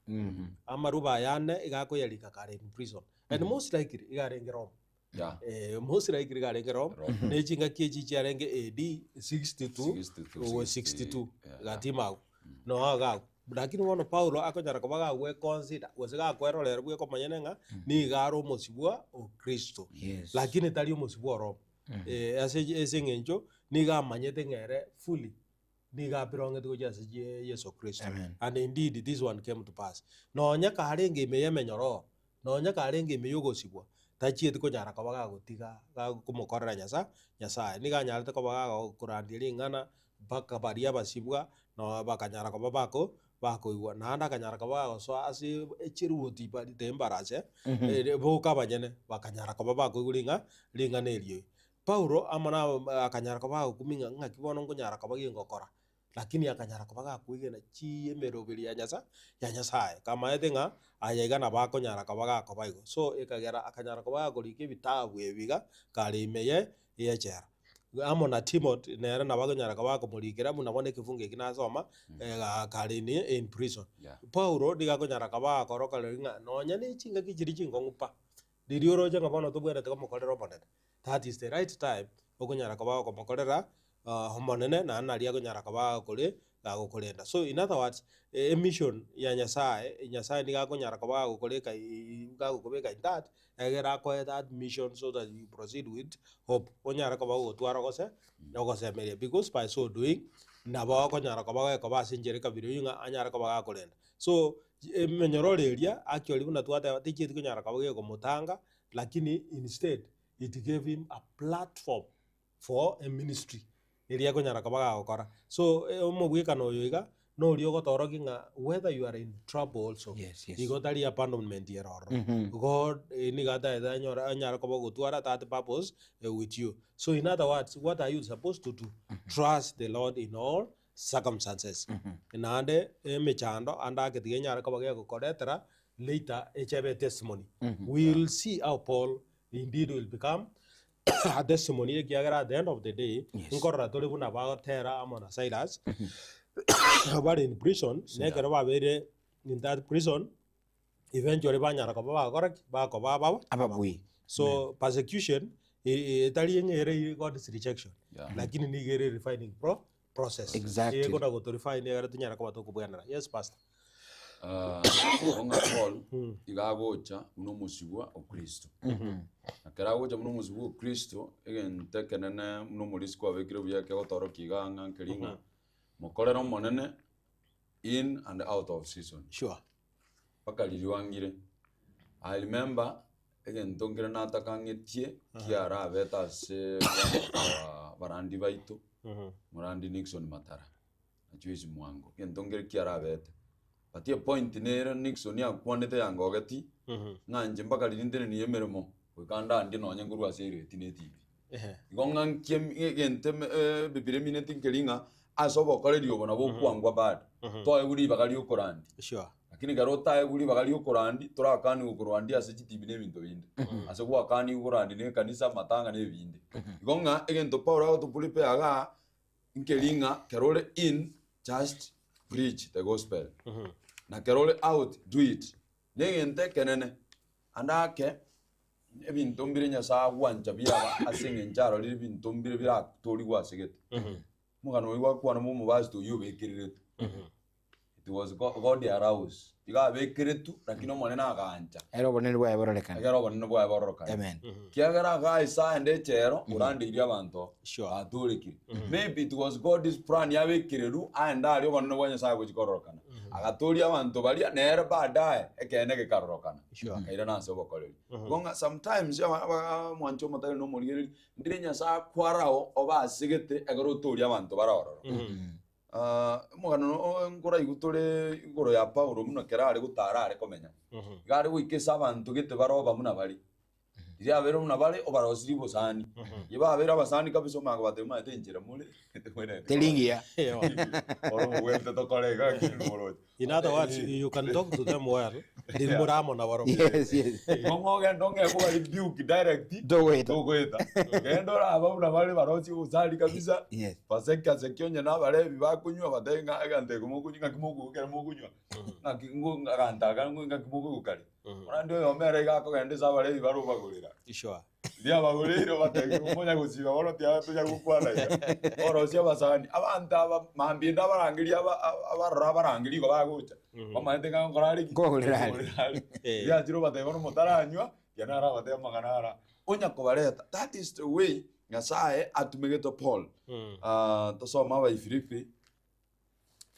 Amaruba aya ane iga akoyarika kare in prison. And most likely iga arenge Rome.
Yeah.
Eh, most likely iga arenge Rome.
Rome.
Ne chingaki echi chiarenge AD 62
62,
o 62
yeah.
gati mago. No iga agwo. Lakini bono Paulo akonyara koba gagweconsider gose gakwerorera bwekomonyene ng'a nigo are omosibwa o Kristo.
Yes.
Lakini tari omosibwa o Rome. Eh, ase ase eng'encho nigo amanyete ng'a ere fully nigo abelongete gochia ase Ye- Yeso Kristo.
Amen.
And indeed this one came to pass. Nonya karenge ime y'emenyororo, nonya karenge ime y'ogosibwa, tachieti konyara koba gagotiga gakomokorera Nyasa Nyasaye. Nigo anyarete koba gagokorandia ring'ana mpaka baria abasibwa no bakanyara koba bako bakoigwa. Naende akanyara koba gagosoa ase echiruoti barite embarase, ere boka abanyene bakanyara koba bakoigwa ring'a ring'ana erio. Paulo amo na akanyara koba agokumia ng'a ng'aki bono nkonyara koba gingokora, lakini akanyara koba gakoigena chi emeroberi ya Nyasa ya Nyasaye, kamaete ng'a aya iga nabo akonyara koba gakoba igo. So ekagera akanyara koba gakorika ebitabu ebi iga kare ime ye y'echela. Amo na Timothy nere nabo akonyara koba akomorikera buna bono ekefungo eki nasoma kare in in prison.
Yeah.
Paulo nigo akonyara koba agakoroka ng'a nonya ne chingaki chiria chinkong'u pa, riria oroche ng'a bono tobwenerete komokorera Omonene, that is the right time okonyara koba okomokorera Omonene naende naria akonyara koba agokore agokorenda. So in other words, emission ya Nyasaye, Nyasaye nigo akonyara koba agokoreka gagokobeka in that, egere akoe that mission so that you proceed with hope, onyare koba ogotwara ogose ogosemeria because by so doing, nabo okonyara koba gekoba ase enchera ekabira oyio ng'a anyare koba gakorenda. So, emenyororo eria actually buna twateba tichieti konyara koba gekomotanga, lakini instead it gave him a platform for a ministry eria akonyara koba gagokora. So omobwekano oyo iga, noria ogotoorokia ng'a whether you are in trouble also,
Yes, yes.
igo tari abandonment ere ororo. God nigo ataete anyore anyare koba ogotwara that purpose with you. So in other words, what are you supposed to do? Trust the Lord in all circumstances. Naende emechando ande ake tiga enyare koba gegokoretera later echebe etestimony. We will see how Paul indeed will become a testimony ekiagera at the end of the day
Yes.
nkorora tore buna bagotera amo na Silas bare in prison na ekero babeire in that prison eventually banyara koba bagokora ki? Bakoba ababa
Ababui.
so persecution e- e- etari eng'e ere God's rejection
Yeah.
lakini nigo ere refining pro process.
Exactly.
Ekona gotorefine egere tonyare koba tokobwenera. Yes pastor.
Ah, igo ng'a Paul iga agocha buna omosibwa o Kristo. Na kero agocha buna omosibwa o Kristo, egento ekenene buna omorisia kwabekire buya ekegotorokia iga ng'a nkeri ng'a mokorere Omonene in and out of season.
Sure.
Mpaka riria oangire. I remember egento nkere natakang'etie kiarabete ase one of our barandi baito, Morandi Nixon Matara na Joyce Mwango, egento nkere kiarabete. But epoint nere Nixon akwanete yangogeti, ng'a inche mpaka riria ntenenirie emeremo, goika ndandie nonye nkorwa ase ereti na etibi. Igo ng'a nki egento ebibiria emineti nkeri ng'a ase obokoreri obo nabo okwangwa bado, toegwe ribaga riokorandia.
Sure.
Lakini. Lakini ekero otaegwe ribaga ria okorandi, torakaniwe korwandia ase chitibi na ebinto binde. Ase gwakaniwe korandi na ekanisa, amatanga na ebinde. Igo ng'a egento Paulo agotoprepare igaa, nkeri ng'a kero ore in, just preach the gospel. Na kero ore out, do it. Na egento ekenene, ande ake, ebinto mbire Nyasae agwancha biaba ase eng'encho arorire ebinto mbire biratorigwe ase gete. Omogano oyio gwakwana bwa omobasito oyio obekereretwe. It was Go- God arouse. Iga abekeretwe, lakini Omonene agancha.
Ere obonene bwaye bororekane.
Ekero obonene bwaye bororokane.
Amen.
Kiagera iga Isaya ende echero orandeirie abanto
Sure.
batorekire. Maybe it was God's plan yabekereru aende aria obonene bwa Nyasaye gochi kororokana. Agatoria abanto baria nere baadaye ekeene gekarorokana.
Sure.
Akairana ase obokoreri. Igo ng'a sometimes aba- aba- omwancho omotari na omorigereria, ndire Nyasaye akwarao obasegete ekero otoria abanto bare ororo. Ah, omogano o- nkoraigwe tore igoro ya Paulo buna kero are gotara are komenya. Iga are goika ase abanto gete bare oba buna bare. Riria abeire buna bare, obarosirie obosani. Riria babeire abasani kabisa omanye kobatebia omanyete enchera more, tebwenereti
Teri ngiya.
Oro mobwenerete tokore iga lakini moroche.
In other words, you can talk to them well, ndiri more amo nabarobwo.
Yes, yes.
Igo ng'ogenda ong'e koba rebuke direct,
Togoeta.
togoeta. Genda oraba buna bare barosie obosani kabisa,
Yes.
baseke aseke onye na abarebi bakonywa batebe ng'a egento eke mokonywa ng'aki mokoigwa ekero mokonywa, ng'aki ngo aganto aka ng'aki mokoigwa kare. Korende oyomo ere iga akogenda ase abarebi bare obagorera.
Sure.
Riria abagoreire obatebia monya gosiba bono tiga tonya gokwana iga. Orosie abasani, abanto aba mambia ende abarangeria aba abarora abarangeria igo bagocha. Bamaete ng'a nkora are ki?
Nkogorera are.
Nkogorera are.
Eh.
Riria achire obatebia bono motaranywa, tiga naro abatebie amang'ana ara. Onya kobareta, that is the way Nyasaye atumegete Paul. Ah, tosome Abaifilipi,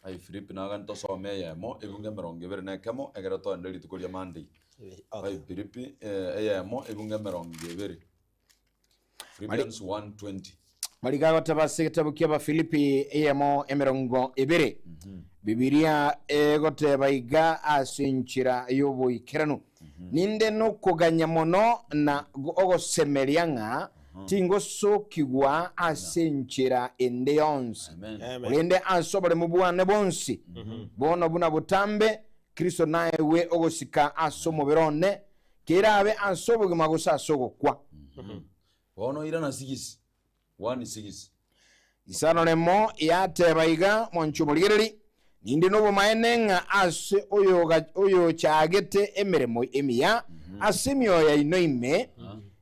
Abaifilipi naga ntosome eyemo, ebungo emerongo ebere na ekemo, ekero toende rituko ria Monday.
Okay.
Abaifilipi eh, eyemo, ebungo emerongo ebere. Philippians 1:20.
Mariko agoteba ase egetabu kia Abafilipi eyemo emerongo ebere. Bibilia egoteba iga ase enchera y'oboikeranu, Ninde nokoganya mono na ogosemeria ng'a tingosokigwa ase enchera ende yonsi,
Amen.
Amen.
korende ase oboremu bwane bwonsi, bono buna botambe, Kristo naegwe ogosika ase omobere one, kerabe ase obogima gose ase ogokwa.
Bono irana sigisi, 1 sigisi.
Isano remo yateba iga, Mwanche omorigereri, ninde nobomaene ng'a ase oyoga- oyochagete emeremo emiya ase emioyo yaino ime,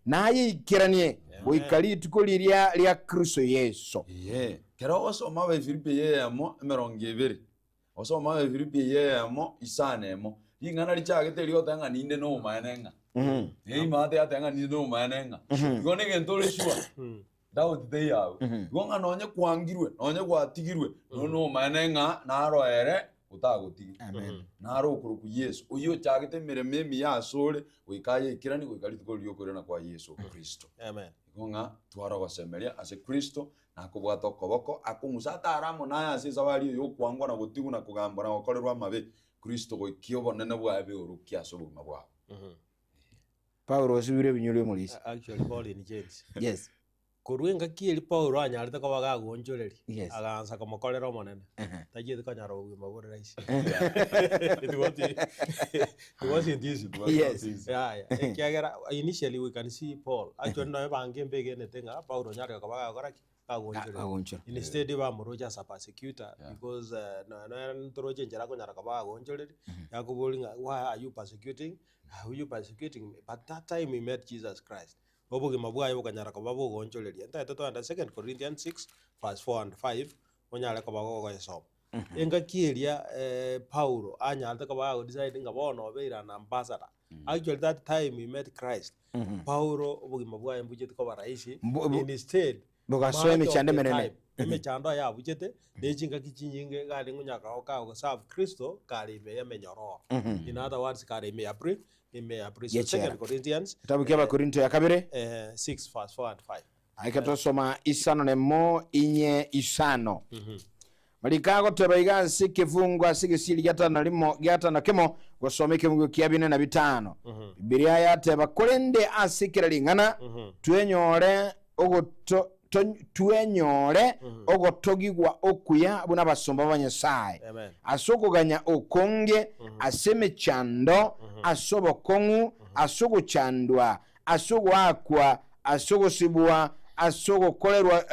nayeikeranie goika rituko riria ria Kristo Yeso.
Ee, kero ogosoma Abaefilipi eyemo emerongo ebere, osome Abaefilipi eyemo isano emo, ring'ana richagete erio goteba ng'a ninde nobomaene ng'a. Neimate yateba ng'a ninde nobomaene ng'a. Igo negento ore sure. Doubt teiyo abwo. Igo ng'a nonye kwangirwe, nonye gwatigirwe, nonya nobomaene ng'a naro ere otagotige.
Amen.
Naro okorokwa Yeso, oyio ochagete emeremo emiya asore, goika ayeikeranie goika rituko riria okoirana kwa Yeso Kristo.
Amen.
Igo ng'a tware ogosemeria ase Kristo, nakobwata okoboko, akong'usa atare amo naye ase esabari eye y'okwangwa na gotigwa na kogambwa na gokorerwa amabe, Kristo goikia obonene bwaye beorokie ase obogima bwabo.
Paulo osibire ebinyoro bi'omorisia.
Actually Paul in chains.
Yes.
Korwa engaki eria Paulo anyarete koba gagoonchoreria,
Yes.
agaansa komokorera Omonene,
Ehe.
tachieti konyora obogima bore rahisi. It was it wasn't easy.
Yes.
Yaya, ekiagera initially we can see Paul, actually nonya bange mbegenete ng'a Paulo onyarire koba gagokora ki? Gagoonchoreria.
Gagoonchora.
Instead bamoroche as a persecutor
Yeah.
because eh, nonya nonya ntoroche enchera akonyara koba gagoonchoreria, yakoboria ng'a why are you persecuting, are you persecuting me? But that time he met Jesus Christ. Obogima bwaye bokanyara koba bogoonchoreria. Ntagete togende Second Corinthians 6 verse 4 and 5, onyare koba gogoyesoma. Engaki eria Paulo anyarete koba agodecide ng'a bono obeire an ambassador. Actually that time he met Christ, Paulo obogima bwaye mbucheti koba rahisi,
Mbu- bu-
instead
Bogasoa
much of
emechando
the
emenene.
time, emechando aye abuchete, ne chingaki chinyinge iga arenge onyaka goka serve Kristo kare ime y'emenyororo. In other words, kare ime ya pri, ime ya prison.
Yechera.
Second Corinthians
Kitabu kia Abakorinto ya kabere
6 verse 4 and 5.
Aika tosoma isano nemo inye isano. Mariko agoteba iga ase ekefungo ase egesieri gia tano na rimo gia tano na kemo gosoma ekefungo kia bine na bitano. Bibilia yateba korende ase kera ring'ana twenyore ogoto. Twenyore ogotogigwa okuya buna abasomba ba Nyasae,
Amen.
ase okoganya okonge, ase emechando, ase obokong'u, ase ogochandwa, ase ogoakwa, ase ogosibwa, ase ogokorerwa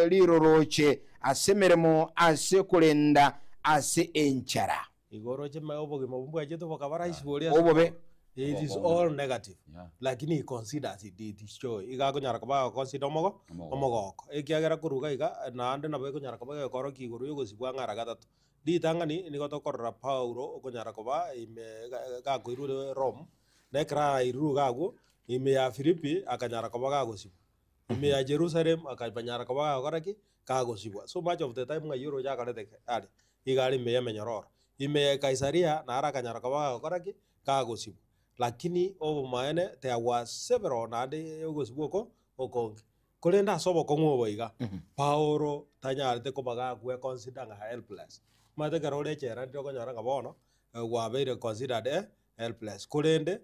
riroroche, ase emeremo, ase okorenda, ase enchara.
Igo oroche ma obogima obwo mbwachete bokaba rahisi boria ase
Obobe.
It is
Obokong'u.
all negative
Yeah.
lakini he considers it it is joy. Iga akonyara koba agoconsider omogo
Omogoko.
omogoko. Ekiagera korwa iga iga naende nabo ekonyara koba egekorokia igoro ya ogosibwa ang'e ara gatato. Ritang'ani nigo tokorora Paulo okonyara koba ime ga- gakoirwa Rome, na ekero arairwe iga agwo, ime ya Filipi akanyara koba gagosibwa. Ime ya Jerusalem akanyara koba gagokora ki? Gagosibwa. So much of the time ng'ai oroche akorete ki? Are. Iga are ime y'emenyororo. Ime ya Kaisaria naro akanyara koba gagokora ki? Gagosibwa. Lakini obomaene there was several naende ogosibwa oko okonge. Korende ase obokong'u obo iga, Paulo tanyarete koba gagweconsider ng'a helpless. Omanyete ekero ore echela ndire okonyora ng'a bono gwabeire considered eh helpless. Korende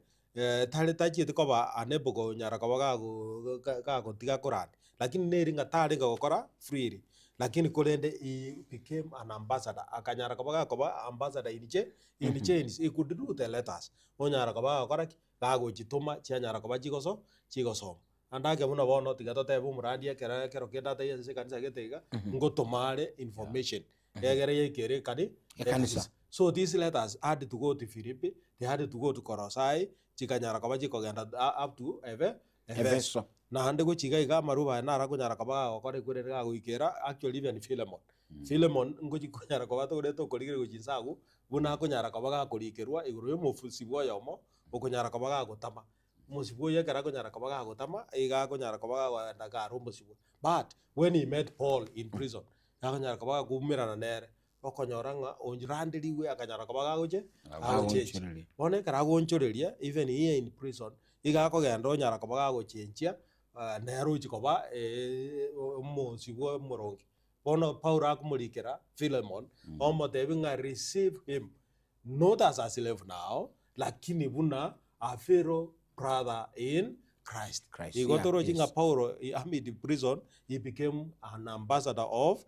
tari tachieti koba unable konyara koba gago gagotiga korandi. Lakini neri ng'a tarenge gokora freely, lakini korende he became an ambassador, akanyara koba gakoba ambassador in chain in chains, he could do the letters, onyara koba gagokora ki? Gagochitoma chianyara koba chigoso chigosoma. Naende ake buna bono tiga totebe omorandi ekero ekero kende ataiyo ase ekanisa gete iga, ngotoma are information, egere yaikere ekani
Ekanisa.
So these letters had to go to Philippi, they had to go to Kolosai, chikanyara koba chikogenda up to Eve Efeso.
Efeso.
Naende gochia iga iga amarube aya naro akonyara koba gagokora ekwerende gagoikera actually even Philemon. Philemon ngochi konyara koba tore tokorigereria gochia inse agwo, buna akonyara koba gakorikerwa igoro ya omofusibwa oyomo, okonyara koba gagotama. Omosibwa oyio ekero akonyara koba gagotama, iga akonyara koba gagoenda kare omosibwa. But when he met Paul in prison, akonyara koba gakoumerana nere, okonyora ng'a oranderigwe akanyara koba gagoche agochenchia.
Agonchoreria.
Bono ekero agonchoreria even here in prison, iga akogenda onyara koba gagochenchia nere ochia koba omosibwa omoronge. Bono Paulo akomorikera Philemon, omotebia ng'a receive him not as a slave now, lakini buna a fellow brother in Christ.
Christ,
Igo
yeah,
toroche
yes.
ng'a Paulo amid prison, he became an ambassador of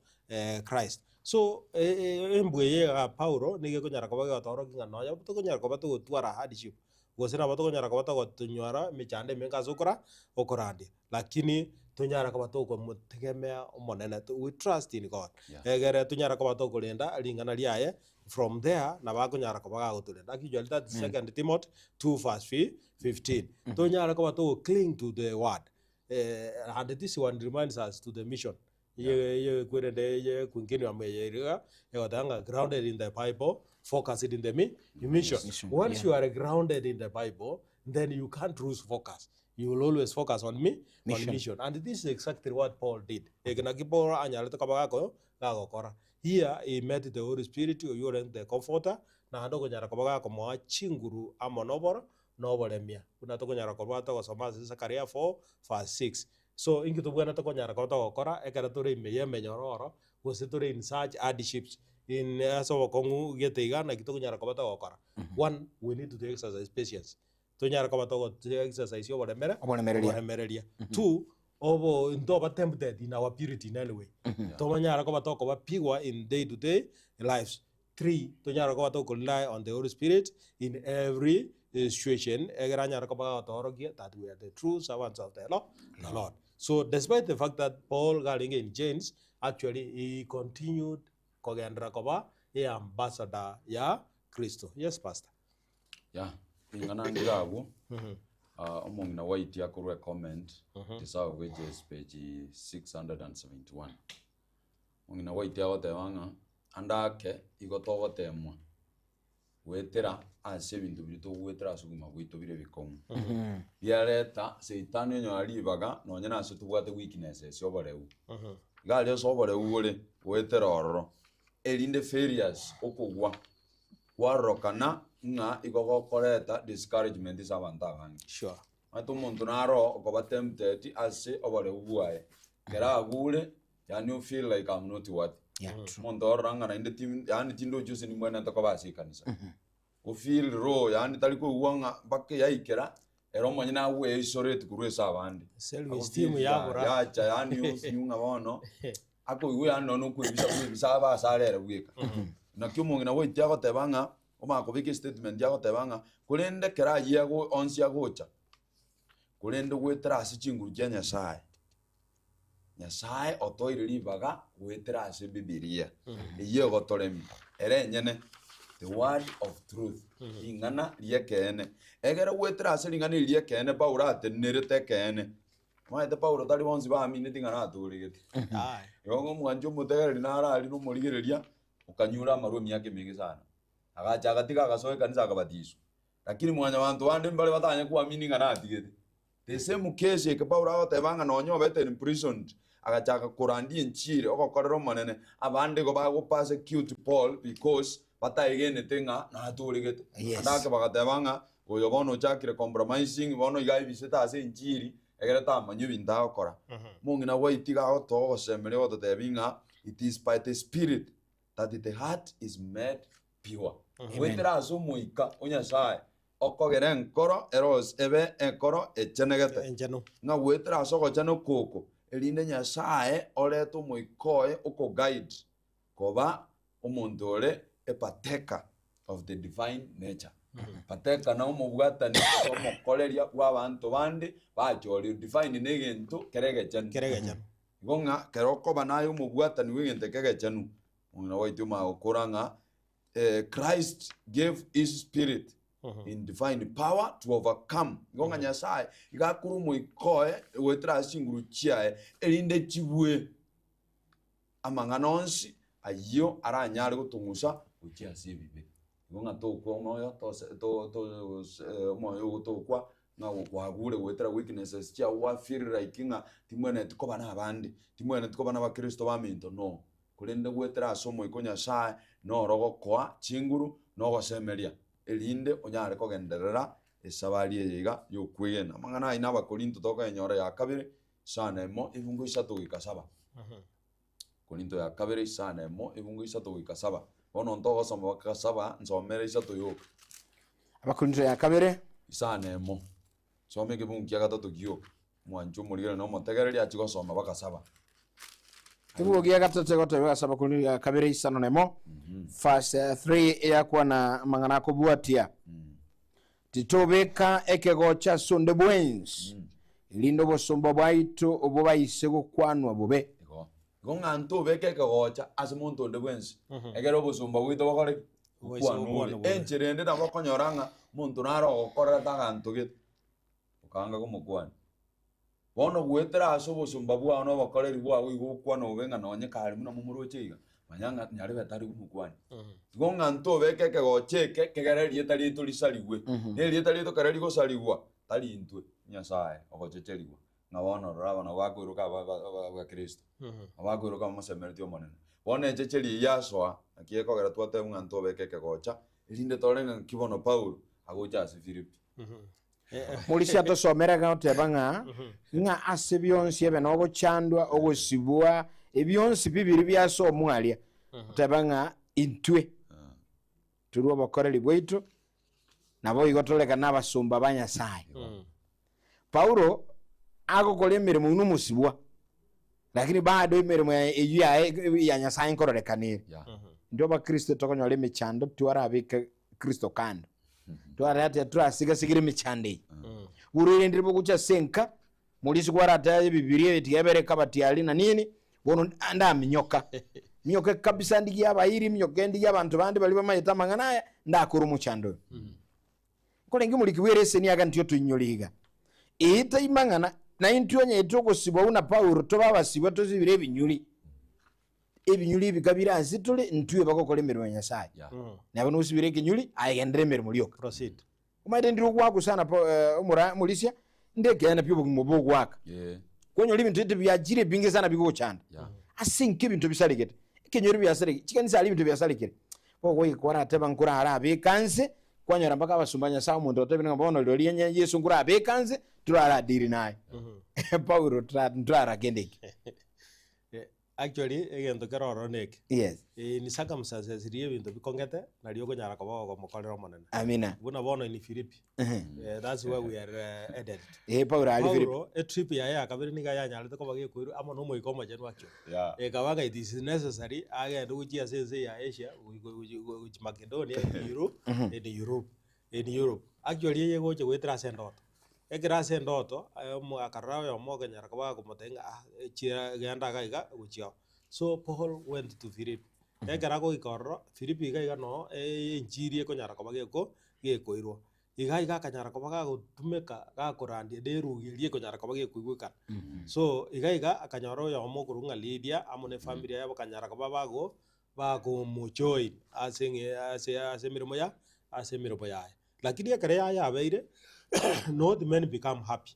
Christ. So embwa eye ya Paulo nigo ekonyara koba egotorokia ng'a nonya tokonyara koba togotwara hardship, gose nabo tokonyara koba togotonyora emechando emenge ase okora okorandia, lakini tonyare koba tokomotegemea omonene, we trust in God, egere tonyare koba tokorenda ring'ana riaye, from there nabo akonyara koba gagotorenda. Actually that is second Timothy 2 verse 15. Tonyare koba togo cling to the word, and this one reminds us to the mission Ye kwerende ye kwingenwa eye iga egoteba ng'a grounded in the bible focused in the mi mission.
Mission,
Once
yeah.
you are grounded in the bible then you can't lose focus you will always focus on me
Mission.
on mission and this is exactly what Paul did. Eke naki Paul anyarete koba gako gagokora. Here he met the Holy Spirit oywo orenge the comforter naende okonyara koba gakomoa chinguru amo noboro noboremia buna tokonyara korwa togosoma ase Zechariah 4 verse 6. So inki tobwenerete konyara koba togokora ekero tore ime y'emenyororo gose tore in such hardships in ase obokong'u gete iga naki tokonyara koba togokora? One, we need to exercise patience, tonyare koba togo exercise oboremere
Oboremereria.
oboremereria. Two, obo ntoba tempted in our purity in any way, tobanyare koba tokoba pure in day to day lives. Three, tonyare koba toko rely on the Holy Spirit in every situation egere anyare koba agotoorokia that we are the true servants of the Lord, the Lord. So despite the fact that Paul garenge in chains, actually he continued kogenderera koba e ambassador ya Kristo. Yes, Pastor.
Yeah, ring'ana ndire abwo Ah, omong'ina White akorwa ecomment deserve which is page 671 Omong'ina gwaito agoteba ng'a ande ake igo togotemwa goetera ase ebinto biria togoetera ase obogima bwaito bire ebikong'u. Biareta saitani onyora ribaga nonye na ase tobwate weaknesses oboreu. Iga aria ase oboreu bore goetera ororo, erinde failures okogwa kwarorokana ng'a igo gokoreta discouragement ase abanto abange.
Sure.
Omanyete omonto naro okoba tempted ase oboreu bwaye, ekero agure Yaani o feel like I'm not worthy.
Yeah, true.
Omonto orora ng'a naende tim yaani tindochi ase nimbwenerete koba ase ekanisa. O feel low yaani tari koigwa ng'a mpaka yaikera, Ere omonyene agweisoreti korwa ase abande.
Self esteem yabura.
Yacha yaani osinyu ng'a bono, akoigwa yaani nonya okwebisa bwebisa abe ase are ere bweka. Naki omong'ina goitia agoteba ng'a, omanye kobeka estatement agoteba ng'a, korende ekero ayio ago onsi agocha, korende goetera ase chinguru chia Nyasaye, Nyasaye otoire ribaga goetera ase Bibilia, eyio egotoremia ere enyene, the word of truth, ring'ana ri'ekeene. Egere goetera ase ring'ana eri ri'ekeene Paulo atenenerete ekeene. Omanyete Paulo tari bonsi baamineti ng'a natoregete.
Aye.
Igo ng'a omwanchi omotegereri naro aria na omorigereria, okanyure amarwa emiaka emenge sana. Agacha agatiga agasoa ekanisa akabatiswa. Lakini mwanyabanto bande mbare batanye koamini ng'a natigete. The same case eke Paulo agoteba ng'a nonya obete imprisoned, agachaka korandia enchiri, ogokorera Omonene, abande igo bago persecute Paul because bataegenete ng'a natoregete.
Yes.
Ande ake bagateba ng'a oyo bono ochakire compromising, bono iga aebisete ase enchiri, egere tamanywa ebinto agokora. Omong'ina bwaito iga agotoa ogosemeria ogototebi ng'a it is by the spirit that the heart is made pure. Goetera ase omoika o Nyasaye okogera enkoro eros ebe enkoro echenegete,
Enchenu.
ng'a goetera ase ogocheneka oko, erinde Nyasaye orete omoika oye okoguide koba omonto ore a partaker of the divine nature. Partaker na omobwatani gose omokoreria bw'abanto bande bachorirwe. Divine na egento kere egechenu.
Kere egechenu.
Igo ng'a kero okoba naye omobwatani bw'egento eke egechenu, omong'ina gwaito omanye gokora ng'a Christ gave his spirit in divine power to overcome. Igo ng'a Nyasaye iga akore omoika oye goetera ase chinguru chiaye erinde chibue amang'ana onsi ayio aranyare gotong'usa gochia ase ebibe. Igo ng'a tokwa omoyo tose to to omoyo ogo tokwa ng'a kwagure goetera weaknesses chiago gwa feel like ng'a timwenereti koba na abande, timwenereti koba na abakristo baminto no. Korende goetera ase Omoika o Nyasae noro ogokoa chinguru na ogosemeria, erinde onyare kogenderera esabari eye iga y'okwegena. Amang'ana ayio n'Abakorinto tokoyenyora ya kabere isano emo ebungo isato goika saba. Korinto ya kabere isano emo ebungo isato goika saba. Bono ntogosoma mpaka saba, nsomere isato yoka.
Abakorinto ya kabere.
Isano emo. Soma ekebungo kia gatato gioka. Omwanchi omorigereria na omotegereri achie gosoma mpaka saba.
Ekebugo gia gatato egoteba ase Abakorinto ya kabere isano na emo, verse 3 eyakwana amang'ana akobwatia. Titobeka ekegocha ase onde bwensi, erinde obosomba bwaito obwo baise gokwanwa bobe.
Igo. Igo ng'a ntobeke ekegocha ase monto onde bwensi, ekero obosomba bwaito bokore ki?
Boise
Bokwanwa
gokwanwa
bobe.
bobe.
Enchera ende nabo okonyora ng'a omonto nare ogokorerete aganto gete, okaanga komokwania. Bono goetera ase obosomba bwao na obokoreri bwao igo okwana bobe ng'a nonye kare buna momoroche iga, manya ng'a nyarebe tari komokwania. Igo ng'a ntobeke ekegocha eke kegere erieta riaito risarigwe. Na erieta riaito ekero rigosarigwa, tari intwe, Nyasaye ogochecherigwa. Ng'a bono rora aba nabo bakoiroka aba aba aba abakristo, nabo bakoiroka bamosemeretie Omonene. Bono echecheri eyio yasoa, naki ekogera twatebwa ng'a ntobeke ekegocha, erinde tore ng'a nki bono Paulo agocha ase Filipi.
Morisia atosomere agoteba ng'a ng'a ase bionsi ebe nogochandwa, ogosibwa, ebionsi bibiri biasomwa aria, oteba ng'a intwe torue obokoreri bwaito, naboigo toreka nabasomba ba Nyasaye. Paulo agokora emeremo buna omosibwa, lakini bado emeremo eyio yaye ya Nyasaye nkororekana ere. Intwe abakristo tokonyora emechando twarabeka Kristo kando. Twarate turasigasigire emechando eye. Burende bogocha ase enka, morisi kwarate ebibiria ebi tiga ebere ekabati aria na nini, bono ndaminyoka. Minyoke kabisa ndigie abairi, minyoke ndigie abanto bande baria bamanyete amang'ana aya, ndakore omochando oyo. Nkorenge omoriki bwe ereseni iga ntio toinyore iga. Ee tai mang'ana, naintwe onye togosibwa buna Paulo tobe abasibwa tosibire ebinyuri. Ebinyuri ebi kabire ase tore, intwe bagokora emeremo ya Nyasaye.
Yeah.
Nabo nosibire ekenyuri, aye genderera emeremo rioka.
Proceed.
Omanyete ndire ogwakwa sana po eh, omora omorisia, nde ekeene pi obogima obo bogwaka.
Yeah.
Kwanyora ebinto ete biachire ebinge sana bigogochanda.
Yeah.
Ase inki ebinto bisaregete? Ekenyoro biasaregete, chikanisa aria ebinto biasarekire. Bogoika kwarateba nkorarabeke anse, kwanyora mpaka abasomba ba Nyasaye omonto otebire ng'a bono rirorio onye Yeso nkorabeke anse, toraradiri naye. Paulo tra ntorara kende eke.
Actually, egento kere ororo neke.
Yes.
In circumstances riria ebinto bikong'ete, nario okonyara koba ogomokorera Omonene.
Amina.
Buna bono in Philippi, eh, that's where we are headed.
Eh, Paulo ari Philippi.
Paulo, etrip yaye ya kabere niga yanyarete koba gekoirwa amo na Omoika Omochenu actually.
Yeah.
Ekaba ng'a it is necessary agende gochia ase ense ya Asia, gochia Makedonia, in Europe, in Europe, in Europe. Actually eye egocha goetera ase endoto. Ekero ase endoto, omo akarora oyomo okonyara koba akomotebia ng'a ah chia genda iga iga gochia oo. So Paul went to Philippi, ekero agoika ororo, Philippi iga iga noo enchiri ekonyara koba geko gekoirwa. Iga iga akanyara koba gagotumeka gakorandia na erugi eria ekonyara koba gekoigwekana. So iga iga akanyora oyomo okorwa ng'a Lydia amo na efamiri yaye bakanyara koba bago bakomojoin ase eng'e ase ase emeremo ya ase emeremo yaye. Lakini ekero yayabeire, not many become happy.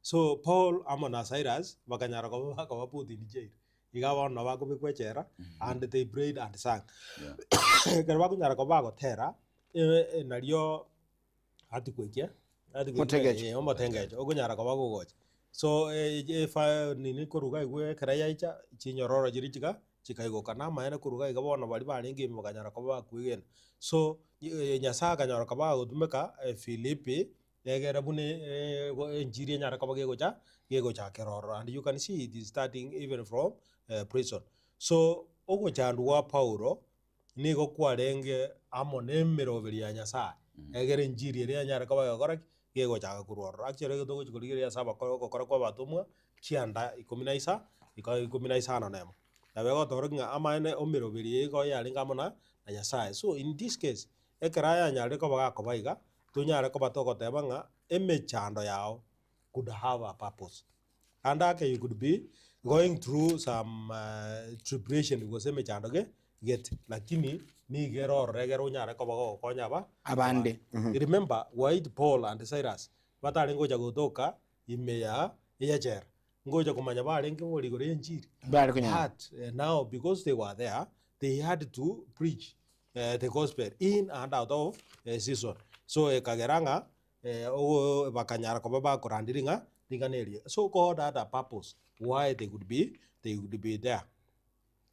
So Paul amo na Silas bakanyara koba bakoba put in jail. Iga bono nabo bakobekwa echela and they prayed and sang.
Yeah.
Ekero bakonyara koba bagotera, nario earthquake eh, earthquake
Omotengecho.
eh, omotengecho okonyara koba gogocha. So efa nini korwa iga aigwe ekero yaicha, chinyororo chiria chika chikaigoka na amaene korwa iga iga bono baria barenge ime bakanyara koba bakwegena. So Nyasaye akanyora koba agotumeka Filipi, egere buna enchiri enyare koba gegocha gegochakera ororo and you can see it is starting even from prison. So ogochandwa gwa Paulo nigo kwarenge amo na emeroberi ya Nyasaye, egere enchiri eria enyare koba gegokora ki? Gegochaka korwa ororo. Actually ekero togochi korigereria ase abakoro ogokora kwa abatomwa, chianda ikomi na isa, ikomi na isano na emo. Nabo egotorokia ng'a amaene omeroberi eye igo yarenge amo na na Nyasaye. So in this case, ekero ayanyarire koba gakoba iga, tonyare koba togoteba ng'a emechando yao could have a purpose. Ande ake you could be going through some tribulation gose emechando ge gete, lakini nigo ere ororo egere onyare koba gogokonya aba
Abande.
Remember why Paul and Silas batarenge gocha gotoka ime ya echela. Ngocha komanya barenge bori igoro y'enchiri.
Mbare konyara.
But now because they were there, they had to preach the gospel in and out of season. So ekagera ng'a ogo bakanyara koba bakorandia ring'a ring'ana erio. So God had a purpose why they could be they could be there.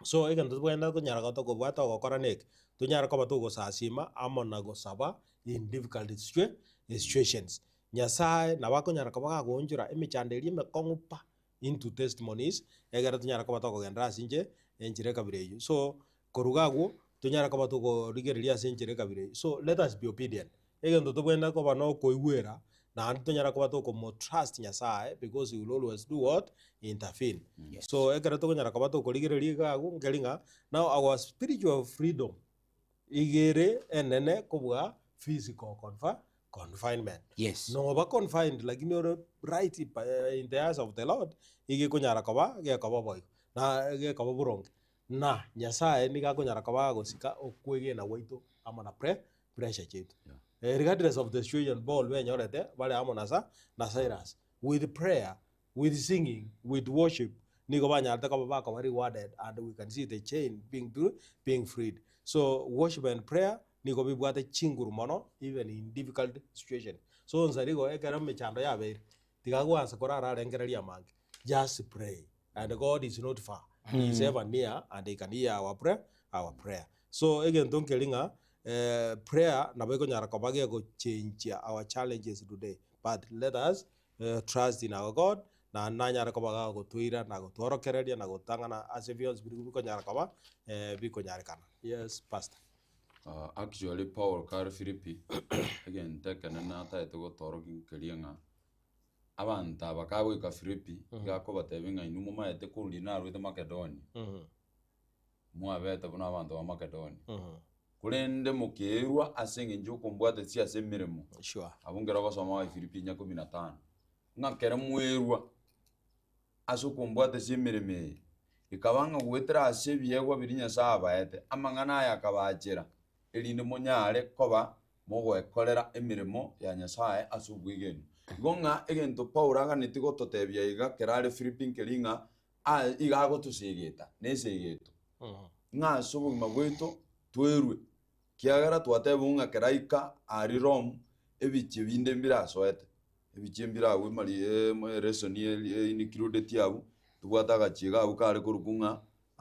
So egento tobwenerete konyara goto kobwata ogokora neke, tonyare koba togosasima amo na gosaba in difficult situa situations. Nyasaye nabo akonyara koba gagoonchora emechando eria emekong'u pa into testimonies, egere tonyare koba tokogenderera ase inche enchera ekabira eyio. So, korwa iga agwo, tonyare koba tokorigereria ase enchera ekabira eyio. So, let us be obedient. Egento tobwenerete koba na okoigwera, naende tonyare koba tokomotrust Nyasaye because he will always do what? Intervene. So, ekero tokonyara koba tokorigereria iga agwo, nkeri ng'a now our spiritual freedom iga ere enene kobua physical confi confinement.
Yes.
Noba confined lakini ore right in the eyes of the Lord, iga ekonyara koba gekoba boigo, na gekoba boronge. Na Nyasaye nigo akonyara koba agosika okwegena gwaito amo na pre pressure chiaito.
Yeah.
Regardless of the situation Paul benyorete bare amo na sa na Silas, with prayer, with singing, with worship, nigo banyarete koba bakoba rewarded and we can see the chain being being freed. So worship and prayer nigo bibwate chinguru mono even in difficult situation. So nsa igo ekero emechando yabeire, tiga gwansa korararengereria amange, just pray and God is not far, he is ever near and he can hear our prayer, our prayer. So egento nkeri ng'a prayer nabo ekonyara koba gegochenchia our challenges today but let us trust in our God naende nanyare koba gagotoira na gotworokereria na gotang'ana ase bionsi biria bikonyara koba bikonyarekana. Yes pastor.
Actually Paul kare Filipi, egento ekenene atagete gotorokia nkeria ng'a abanto aba kagoika Filipi, iga akobatebia ng'a inwe momaete korwa riria narwete Makedonia, mwabete buna abanto ba Makedonia. Korende mokerwa ase eng'encho y'okombwatesia ase emeremo.
Sure.
Abwo nkero ogosoma Abafilipi inya kumi na tano, ng'a kere mwerwa ase okombwatesia emeremo eye, ekaba ng'a goetera ase ebiegwa biria Nyasae abaete, amang'ana aya akabachera, erinde monyare koba mogoekorera emeremo ya Nyasae ase obwegenwa. Igo ng'a egento Paulo aganetie gototebia iga kero are Filipi nkeri ng'a aye iga agotosegeta na esegeto, ng'a ase obogima bwaito twerwe, kiagera twatebigwe ng'a kera aika aria Rome, ebichie binde mbirasoete, ebichie mbire agwo emari eresoni included abwo, tobwate agachie iga abwo kare korokwa ng'a.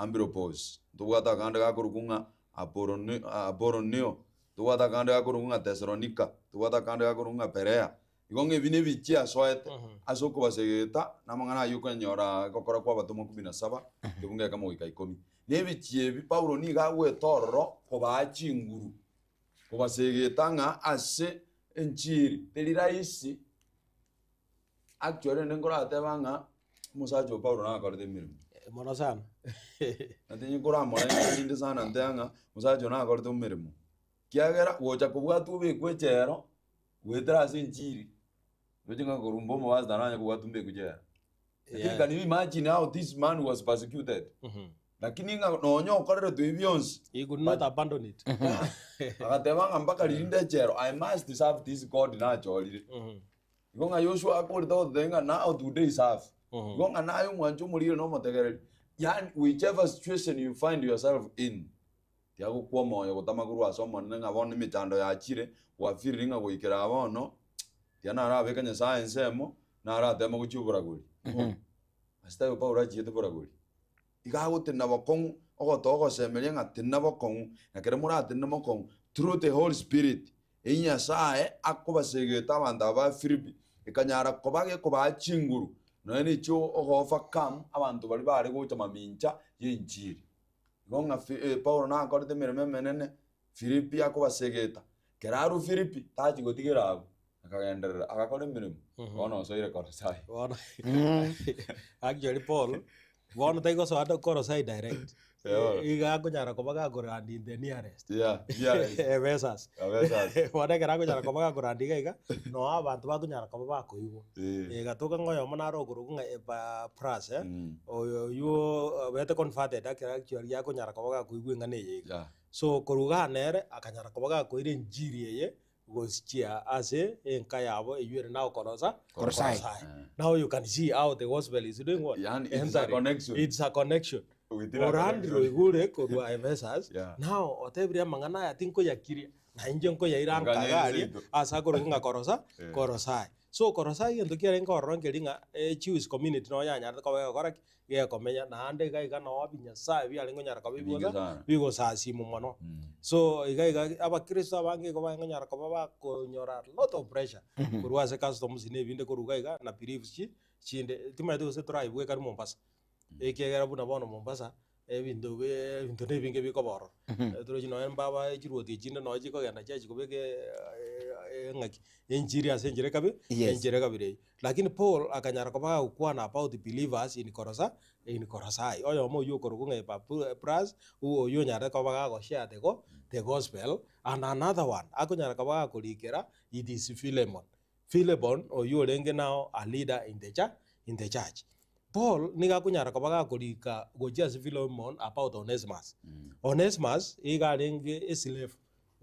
Ambiropos, ntobwate akande gakorokwa ng'a Apoloni Apolonio, ntobwate akande gakorokwa ng'a Tesalonika, ntobwate akande gakorokwa ng'a Perea. Igo ng'a ebi nebichie asoete ase okobasegeta na amang'ana ayio okonyora gokora kwa abatomwa kumi na saba, ekebungo ekemo goika ikomi. Na ebichie ebi Paulo nigo agwete ororo kobaa chinguru, kobasegeta ng'a ase enchiri teri rahisi. Actually rende nkorateba ng'a omosacha o Paulo nakorete emeremo.
Mono sana.
Natinye nkoramorenge rinde sana nteba ng'a omosacha oyo nakorete emeremo. Kiagera gocha kobwatwa obekwe echero, goetera ase enchiri, roche ng'a korwa omopastor nanye kobwatwa mbekwe jela. Lakini
Yeah.
can you imagine how this man was persecuted? Lakini ng'a nonye okoreretwe ebi bionsi,
He could not abandon it.
agateba ng'a mpaka riria nde echero, I must serve this God nachorire. Igo ng'a Yoshua akorete ogototebia ng'a now today serve. Igo ng'a naye omwancha omorire na omotegereri. Yaani whichever situation you find yourself in, tiagokwa omoyo gotama korwa ase Omonene ng'a bono emechando yachire, gwafirire ng'a goikera aa bono, tiga narabeke Nyasaye ensemo, narateme gochia oboragori. No. Ase taibo Paulo achiete boragori. Iga agotenena bokong'u, ogotoa ogosemeria ng'a tenena bokong'u, na kere moratenene mokong'u, through the Holy Spirit, Eyio Nyasae akobasegete abanto aba ba Filipi, ekanyara koba gekobaa chinguru, nonya nechio ogo-overcome abanto baria bare gocha mamincha y'enchiri. Igo ng'a Paulo nakorete emeremo emenene, Filipi akobasegeta. Kero arwa Filipi, tachi gotigera abwo, akagenderera agakora emeremo, bono osoire Kolosai.
Bono actually Paul, bono taigosoa Kolosai direct.
Eeh.
Iga akonyara koba gakorandi in the nearest.
Yeah, nearest.
Ephesus.
Ephesus.
Bono ekero akonyara koba gakorandi iga iga, noo abanto bakonyara koba bakoigwa.
Eh.
Egatoka ng'a oyomo nare okorokwa ng'a Epapras,
Mm.
oyo oywo obete converted ekero actually akonyara koba gakoigwa eng'ana eye iga.
Yeah.
So korwa igaa nere, akanyara koba gakoira enchiri eye gochia ase enka yabo eywo ere nao Kolosa,
Kolosai.
Kolosai. Now you can see how the gospel is doing what?
Yaani it is a
Entering.
connection.
It's a connection.
Within a
Orandire
connection.
oigure korwa Ephesus,
Yeah.
now otebirie amang'ana aya tinkoyakiria, na inche nkoyaira
Nganyere
nkaga aria
seito.
ase akorokwa ng'a Kolosa,
Eh.
Kolosai. So Kolosai egento kiarenge ororo nkeri ng'a Jewish community nonya yanyarete koba egokora ki? Gekomenya, naende iga iga noo ebinyasae biarenge konyara koba
Ebinge
ebigosa
sana.
bigosasiimwa mono. So iga iga abakristo abange igo barenge konyara koba bakonyora a lot of pressure korwa ase customs na ebinde korwa iga iga na beliefs chi chinde. Timanyeti gose toraibwekani Mombasa, ekiagera buna bono Mombasa, ebinto bi ebinto na ebinge bikoba ororo. Torochi nonye mbaba chiruoti echinde nonye chikogenda chiachia kobeka eng'aki enchiri ase enchera ekabe
Yes.
enchera ekabere eyio. Lakini Paul akanyara koba agokwana about believers in Kolosa in Kolosai, oyomo oyio okorokwa ng'a Epapras, oyio onyarete koba gagoshare the go the gospel, and another one akonyara koba gakorikera it is Philemon. Philemon oyio orenge now a leader in the church in the church. Paul nigo akonyara koba gakorika gochia ase Philemon about Onesimus. Onesimus iga arenge eslave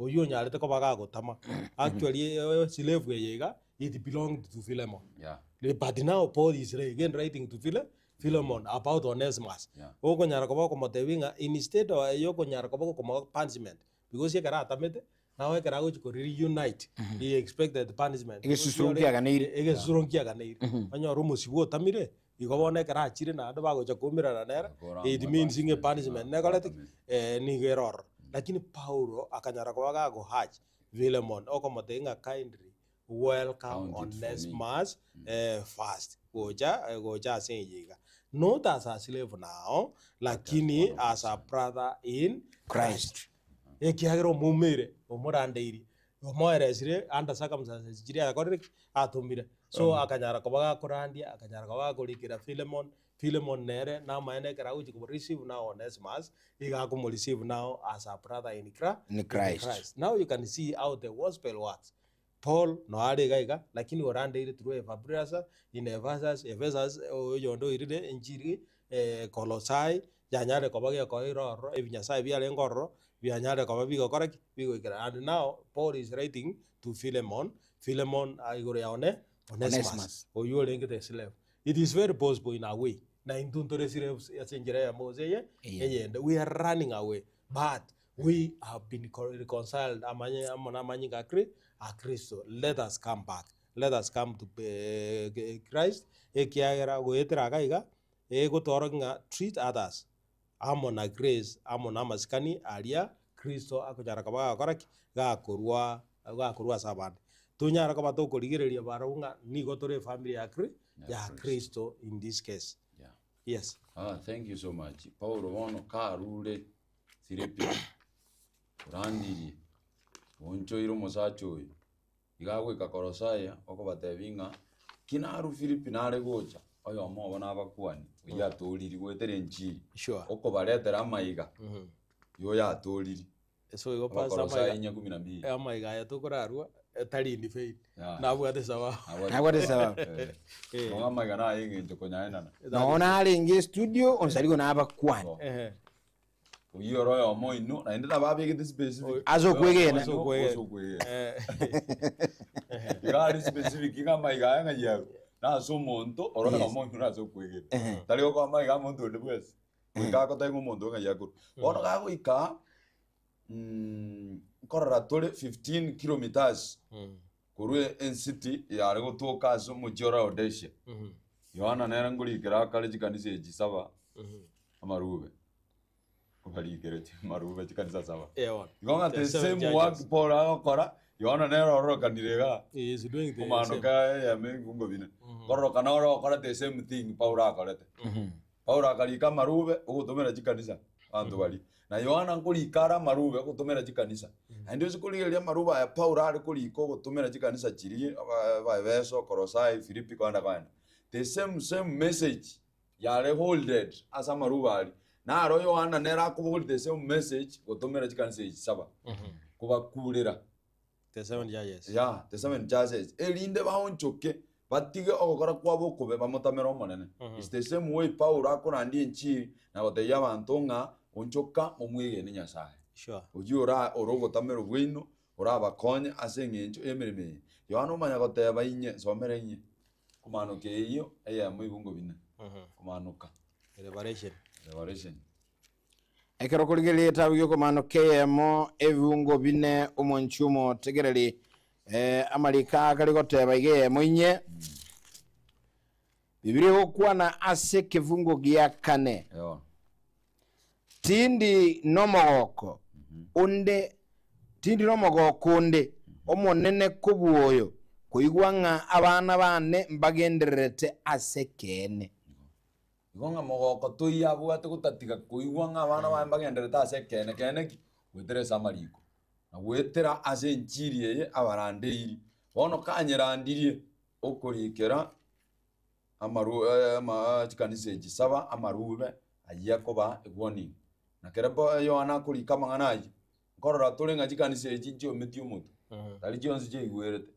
oyio onyarete koba gagotama. Actually eslave eye iga it belonged to Philemon.
Yeah.
But now Paul is again writing to Phile, Philemon about Onesimus.
Yeah.
Okonyara koba okomotebia ng'a instead of yokonyara koba gokomoa punishment because ekero atamete nabo ekero agochi ko reunite he expected punishment.
Egesusuro nkiaganeire.
Egesusuro nkiaganeire. Onyore omosibwa otamire, igo bono ekero achire naende bagocha koumerana nere, it means ng'a epunishment nekorete ki? Nigo ere ororo. Lakini Paulo akanyara koba gago urge Philemon okomotebia ng'a kindly welcome
Count it for me.
Onesimus first gocha gocha ase eye iga. Not as a slave now, lakini as a brother in
Christ.
Christ. Ekiagera omoumeire, omorandeirie, omoeresire under circumstances chiria akorire ki? Atomire. So akanyara koba gakorandia, akanyara koba gakorikera Philemon, Philemon nere namaene ekero agochia komo receive now Onesimus, iga akomo receive now as a brother in Chra-
In Christ.
Now you can see how the gospel works. Paul noo are iga iga, lakini orandeire through Epaphrasa, in Ephesus, Ephesus, oyonde oirire enchiri Kolosai, yanyare koba gekoira ororo, ebinyasae biarenge ororo, bianyare koba bigokora ki? Bigoikera. And now Paul is writing to Philemon, Philemon igoro ya One, Onesimus,
Onesimus.
oywo orenge the slave. It is very possible in a way, na intwe ntore slaves ase enchera eyemo gose eye
Eyende.
eyende. We are running away, but We have been reconciled amanye amo namanyinga a Kri a Kristo. Let us come back. Let us come to Christ ekiagera goetera iga iga egotorokia ng'a treat others. Amo na grace, amo na amasikani aria Kristo akonyara koba gagokora ki? Gakorwa gakorwa ase abande. Tonyare koba tokorigereria barabwo ng'a nigo tore efamiri ya Kri ya Kristo in this case.
Yeah.
Yes.
Ah, thank you so much. Paulo bono karure Filipi orandirie oonchoire omosacha oyo iga agoika Kolosaya okobatebia ng'a ki narwa Filipi nare gocha oyomo obo nabakwani oyio atoriri goetera enchiri
Sure.
okobaretera amaiga yoyo atoriri
So igo pastor
Abakolosai
amaiga
inye kumi na mbili.
amaiga aya tokorarwa tari in vain.
Yeah.
Nabwate sababu.
Nabwate sababu.
Eh. Bono amaiga naye eng'encho konyaenana.
Nonya narenge estudio onsarigo nabakwani.
Bo.
Ehe.
Oyio ore oyomo oino naende nabo abegete specific.
Ase okwegena.
Ase okwegena. Ase okwegena.
Eh.
Iga ari specific iga amaiga aya ng'ai arwe. Nase omonto ore oyomo oino nase okwegena. Tari gokoa amaiga amonto onde bwensi. Goika agotebia ng'a omonto ng'ai akorwa. Bono gagoika nkorora tore 15 kilometers korwa encity yare gotoka ase omochie o Laodicea. Yohana nere nkorikera akare chikanisa echi saba amarube. Obarikere amarube chikanisa saba.
Eh, bono.
Igo ng'a the
The seven
same work
churches.
Paul agokora, Yohana nere ororokanire igaa.
He is doing the
Omano
same.
ka eyemo ebibungo bine. Kororokana ore ogokora the same thing Paulo akorete. Paulo akarika amarube ogotomera chikanisa abanto baria. Na Yohana nkorika are amarube ogotomera chikanisa. Naende ase korigereria amarube aya Paulo are korika ogotomera chikanisa chiria Abaefeso, Kolosai, Filipi kogenda kogenda. The same same message yare holded ase amarube aria. Naro Yohana nere akobogoria the same message gotomera chikanisa echi saba. Kobakurera.
The seven churches.
Yeah, the seven churches. Erinde baonchoke, batige ogokora kwabo okobe, bamotamere Omonene. It's the same way Paulo akorandia enchiri na gotebia abanto ng'a onchoka momwegene Nyasaye.
Sure.
Oyio ora ore ogotamera obweino, orabakonye ase eng'encho y'emeremo eye. Yohana omanya goteba inye, nsomere inye, komanoka eyio eyemo ebungo bine, komanoka.
Revelation.
Revelation.
Ekero okorigereria egetabu gi'okomanoka eyemo ebiungo bine omonchi omotegereri eh, amariko aya akare goteba iga eyemo inye Bibilia egokwana ase ekebungo gia kane
Eyo.
tindi nomogoko onde tindi nomogoko onde omonene kobua oyo koigwa ng'a abana bane mbagendererete ase ekeene.
Igo ng'a mogoko toiyo abwate gotatiga koigwa ng'a abana baye mbagendererete ase ekeene. Keene ki? Goetera ase amariko, na goetera ase enchiri eye abarandeiri. Bono kanyerandirie okorikera amaru ama chikanisa echi saba amarube ayio akoba ewarning. Na kere bo Yohana akorika amang'ana ayio, nkorora tore ng'a chikanisa echi nchiometie omotwe, tari chionsi chiaigwerete.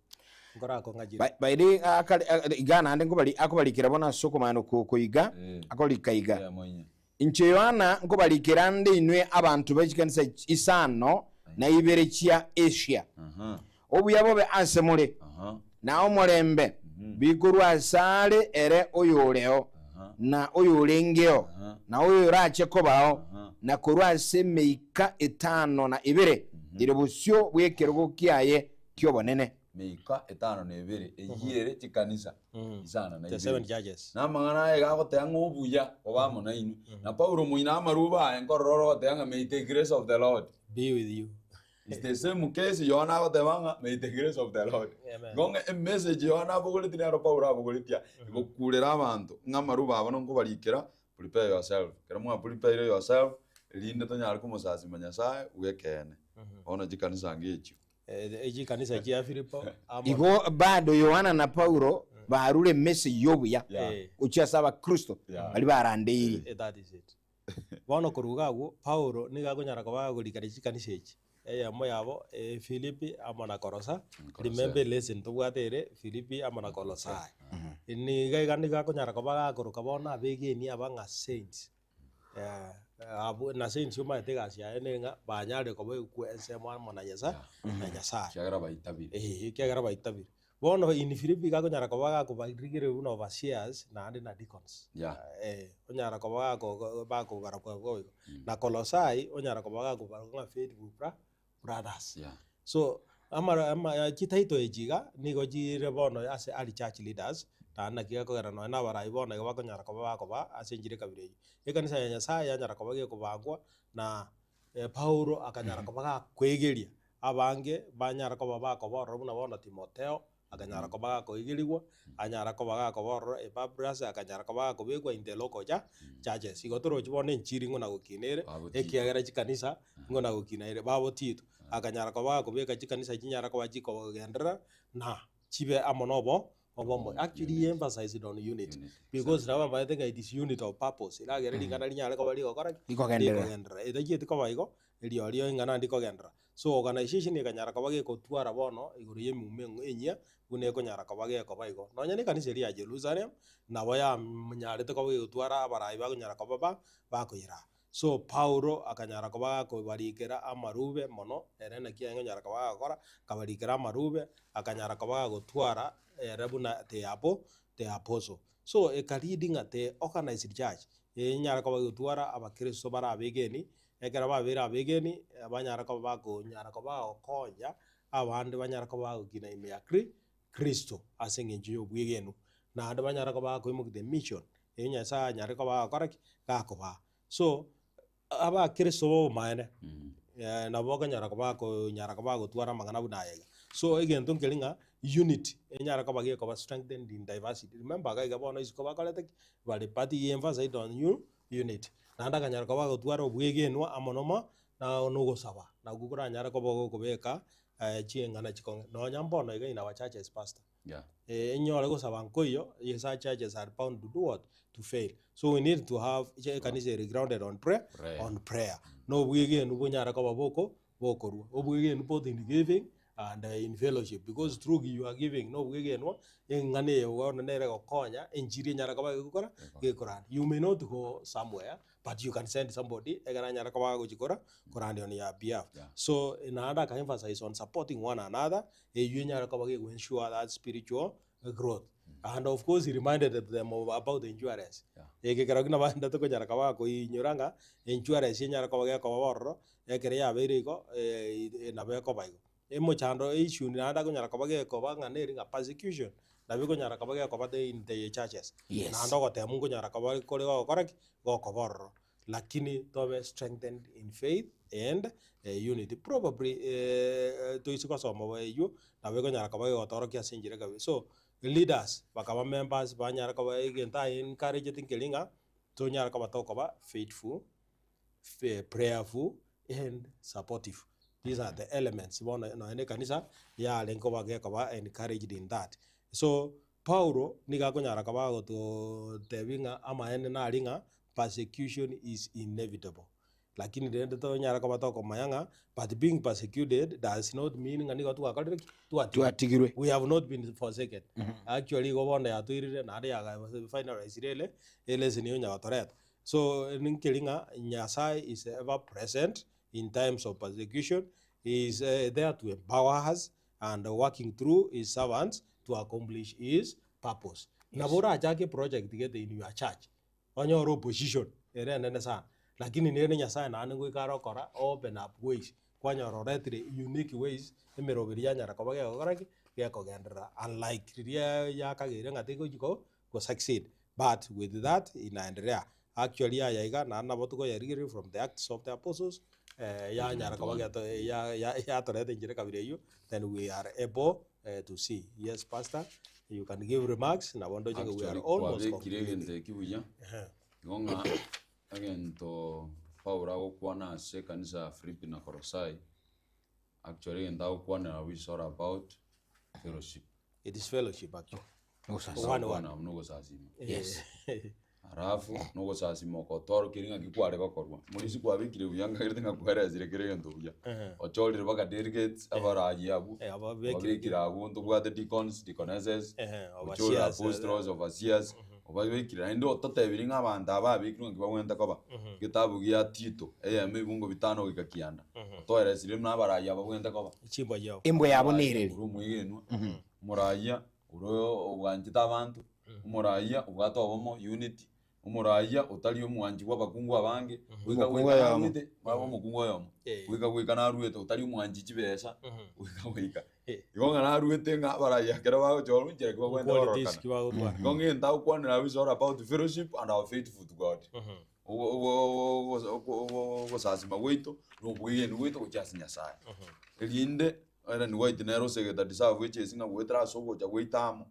Nkorakong'a chire.
Ba- Bairi akare iga naende nkobari akobarikera bono ase okomana oko oko iga,
Eh.
akorika iga.
Eyemo inye.
Inche Yohana nkobarikera nde inwe abanto be chikanisa isano na ibere chia Asia.
Aha.
Obuya bobe ase more,
Aha.
na omorembe, bikorwa asare ere oyoreo,
Aha.
na oyorengeo,
Aha.
na oyorache kobao,
Aha.
na korwa ase emeika etano na ebere ere bosio bw'ekerogo kiaye ki'obonene.
Meika etano na ebere eyio ere chikanisa isano na
The seven
ibere.
churches.
Na amang'ana aye iga agoteba ng'a obuya bobe amo nainwe. Na Paulo moino amarube aye nkorora ore ogoteba ng'a may the grace of the Lord.
Be with you.
It's the same case Yohana agoteba ng'a may the grace of the Lord.
Amen.
Igo ng'a emessage Yohana abogoretie nero Paulo abogoretie aa. Egokurera abanto ng'a amarube abo nonkobarikera prepare yourself. Ekero mwa prepare yourself erinde tonyare komosasima Nyasaye bw'ekeene. Bono chikanisa ngechio.
Eh, chikanisa chia Filipo amo
Igo bado Yohana na Paulo barure emessage y'obuya
Yeah.
Eh.
gochia ase abakristo
Yeah.
baria barandeiri.
Eh, that is it. Bono korwa iga agwo, Paulo nigo akonyara koba agorikana chikanisa echi, eyemo yabo eh, Filipi amo na Kolosa, remember lesson tobwate ere Filipi amo na Kolosai. Niga iga nigo akonyara koba gakoroka bono abegeni aba ng'a saints. Abwo na saints omanyete egasi yaye ne ng'a banyarire koba ekwe ensemo amo na Nyasaye, na Nyasaye.
Ekiagera baitabire.
Eeh, ekiagera baitabire. Bono in Filipi iga akonyara koba gakobarigereria buna overseers naende na deacons.
Yeah.
Eh, onyara koba gako bakobara bo igo. Na Kolosai onyara koba gakobara ng'a faithful bra brothers.
Yeah.
So, Amara ama chititle echi iga, nigo chire bono ase early church leaders, naende naki gekogera nonye na abarai bono iga bakonyara koba bakoba ase enchera ekabira eyio. Ekanisa ya Nyasaye yanyara koba gekobangwa na Paulo akanyara koba gakoegeria abange banyara koba bakoba ororo buna bono Timotheo, akanyara koba gakoegerigwa, anyara koba gakoba ororo Epapras akanyara koba gakobekwa in the local cha churches. Igo torochi bono enchiri ng'o na gokina ere,
Babo Tito.
ekiagera chikanisa ng'o na gokina ere. Babo Tito, akanyara koba gakobeka chikanisa chinyara koba chikogenderera na chibe amo na obo obomo. Actually he emphasized on unity,
Unity,
because nabo bamaete ng'a it is unity of purpose, eragere ring'ana rinyare koba rigokora ki?
Rikogenderera.
Rikogenderera. Etachieti koba igo, eriorio ing'ana ndikogenderera. So organization ekanyara koba gegotwara bono igoro y'emuma eng'o enyia, buna ekonyara koba gekoba igo. Nonya na ekanisa eria ya Jerusalem, nabo yanyarete koba gegotwara abarai bakonyara koba ba bakoiraa. So Paulo akanyara koba gakobarikera amarube mono, ere naki aye onyara koba gagokora, akabarikera amarube, akanyara koba gagotwara ere buna the apo the apostle. So eka lead ng'a the organized church, enyare koba egotwara abakristo bare abegeni, ekero babeire abegeni, banyare koba bakonyara koba bagokonya abande banyare koba bagokina ime ya kri kristo ase eng'encho ya obwegenwa. Naende banyare koba bakoimokia the mission, eywo Nyasaye anyare koba agokora ki? Gakobaa. So, abakristo b'obomaene, nabo bakonyara koba bakonyara koba bagotwara amang'ana buna aya iga. So egento nkeri ng'a unity enyare koba gekoba strengthened in diversity. Remember iga iga bono isiko bakorete ki? Bare but he emphasized on u unity. Naende akanyara koba agotwara obwegenwa amo nomo na nogosaba, nakwo koranyare koba ogokobeka ching'ana chikong'e. Nonya mbono iga in our churches pastor,
Yeah.
enyore gosaba nkoiyo, yes our churches are bound to do what? To fail. So we need to have ekanisa ere grounded on prayer,
Prayer.
on prayer. Na obwegenwa bonyare koba boko bokorwa. Obwegenwa both in giving and in fellowship because through your giving na obwegenwa, eng'ana eye bono nere egokonya enchiri enyare koba gegokora gekoranda. You may not go somewhere but you can send somebody ekero anyare koba agochi kora korandia on your behalf.
Yeah.
So naende aka emphasize on supporting one another, eywo enyare koba gego ensure that spiritual growth. And of course he reminded them of about the insurance.
Yeah.
Eke kero ki nabaendete konyara koba bakoinyora ng'a insurance enyare koba gekoba bororo, ekero yabeire igo nabo ekoba igo. Emochando issue naende akonyara koba gekoba ng'a neri ng'a persecution, nabo ekonyara koba gekoba the in the churches.
Yes.
Naende ogotemu nkonyara koba kore gogokora ki? Gokoba ororo. Lakini tobe strengthened in faith and unity. Probably toise gosoma bo eywo, nabo ekonyara koba gegotorokia ase enchera ekabe. So, leaders bakaba members banyare koba egento aye encourageti nkeri ng'a tonyare koba tokoba faithful, prayerful and supportive. These are the elements bono nonya na ekanisa yarenge koba gekoba encouraged in that. So Paulo nigo akonyara koba agototebia ng'a amaene nari ng'a persecution is inevitable. Lakini rende tonyare koba tokomanya ng'a but being persecuted does not mean ng'a nigo twakorire ki? Twatigirwe.
Twatigirwe.
We have not been forsaken. Actually igo bono yatoirire naende yaga finalizire ele elesson onya gotoreta. So nkeri ng'a Nyasaye is ever present in times of persecution, he is there to empower us and working through his servants to accomplish his purpose. Nabo orachake eproject gete in your church, onyore opposition ere enene sana, lakini nere Nyasaye naende ngoika arokora open up ways, kwanyora oretire unique ways, emeroberi yanyara koba gegokora ki? Gekogenderera unlike riria yakageire ng'a tegochi ko go succeed but with that inaendelea. Actually aya iga naende nabo tokoyarigereria from the Acts of the Apostles, yanyara koba geto ya- ya- yatoreta enchera ekabira eywo, then we are able to see. Yes pastor, you can give remarks, nabo ndoche ng'a we are
Actually,
almost
kwabekire
concluding.
egento eki buya,
Ehe.
igo ng'a egento Paulo agokwana ase ekanisa ya Filipi na Kolosai, actually egento agokwanera abwo is all about fellowship.
It is fellowship actually.
Nogosasima.
One word.
Agokwana abwo nogosasima.
Yes.
Alafu nogosasima okotoorokeria ng'aki kware gokorwa. Morisi kwabekire buya nkagerete ng'a kweresire kera egento buya. Ochorire mpaka delegates, abarayia abwo,
Eh, ababekire
obabekire abwo ntobwate deacons, deaconesses,
Ehe,
ochorire
overseers,
apostles, overseers, obabekire naende ototebirie ng'a abanto aba babekirwe ng'aki babwenerete koba. Egetabu gia Tito, eyemo ebibungo bitano goika kianda, otoeresirie buna abarayia babwenerete koba.
Chimbwa chiabo.
Embwa yabo nereri.
Ore omwegenwa, omorayia, ore obwanchete abanto, omorayia obwate obomo, unity. Omoraia otari omwanchi bw'abakungu abange, goika
Omokungu
goika
oyomo.
naruete, mwaba omokungu oyomo,
Eh.
goika goika naruete otari omwanchi chibesa, goika goika.
Eh.
Igo ng'a naruete ng'a abaraia ekero bagochorwa inchera ki babwenerete
Qualities
kororokana.
ki bagotwara.
Igo ng'a egento agokwanera abwo is all about fellowship and our faithful to God. Ogo- ogo- ogo- ogo- ogo- ogosasima gwaito, na obwegenwa bwaito gochia ase Nyasaye. Erinde, Ellen White nere osegete deserve echesi ng'a goetera ase ogocha gwaito amo,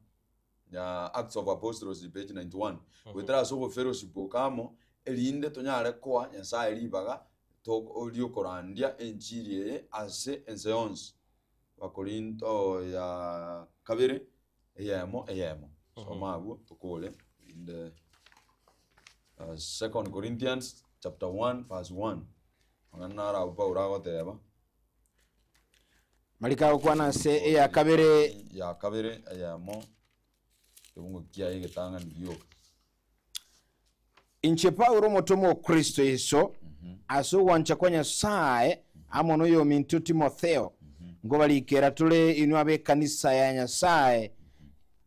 ya Acts of Apostles page 91, goetera ase ogoferoship oko amo, erinde tonyare koa Nyasaye ribaga to riokorandia enchiri eye ase ense yonsi. Abakorinto ya kabere eyemo eyemo. Soma abwo tokore erinde Second Corinthians chapter 1 verse 1. Amang'ana naro abwo Paulo agoteba.
Mariko agokwana ase eya kabere.
Ya kabere eyemo ekebungo kiaye egetang'ani gioka.
Inche Paulo omotomwa o Kristo Yeso, ase ogwancha kwa Nyasae, amo noyominto Timotheo, nkobarikera tore inwe ab'ekanisa ya Nyasae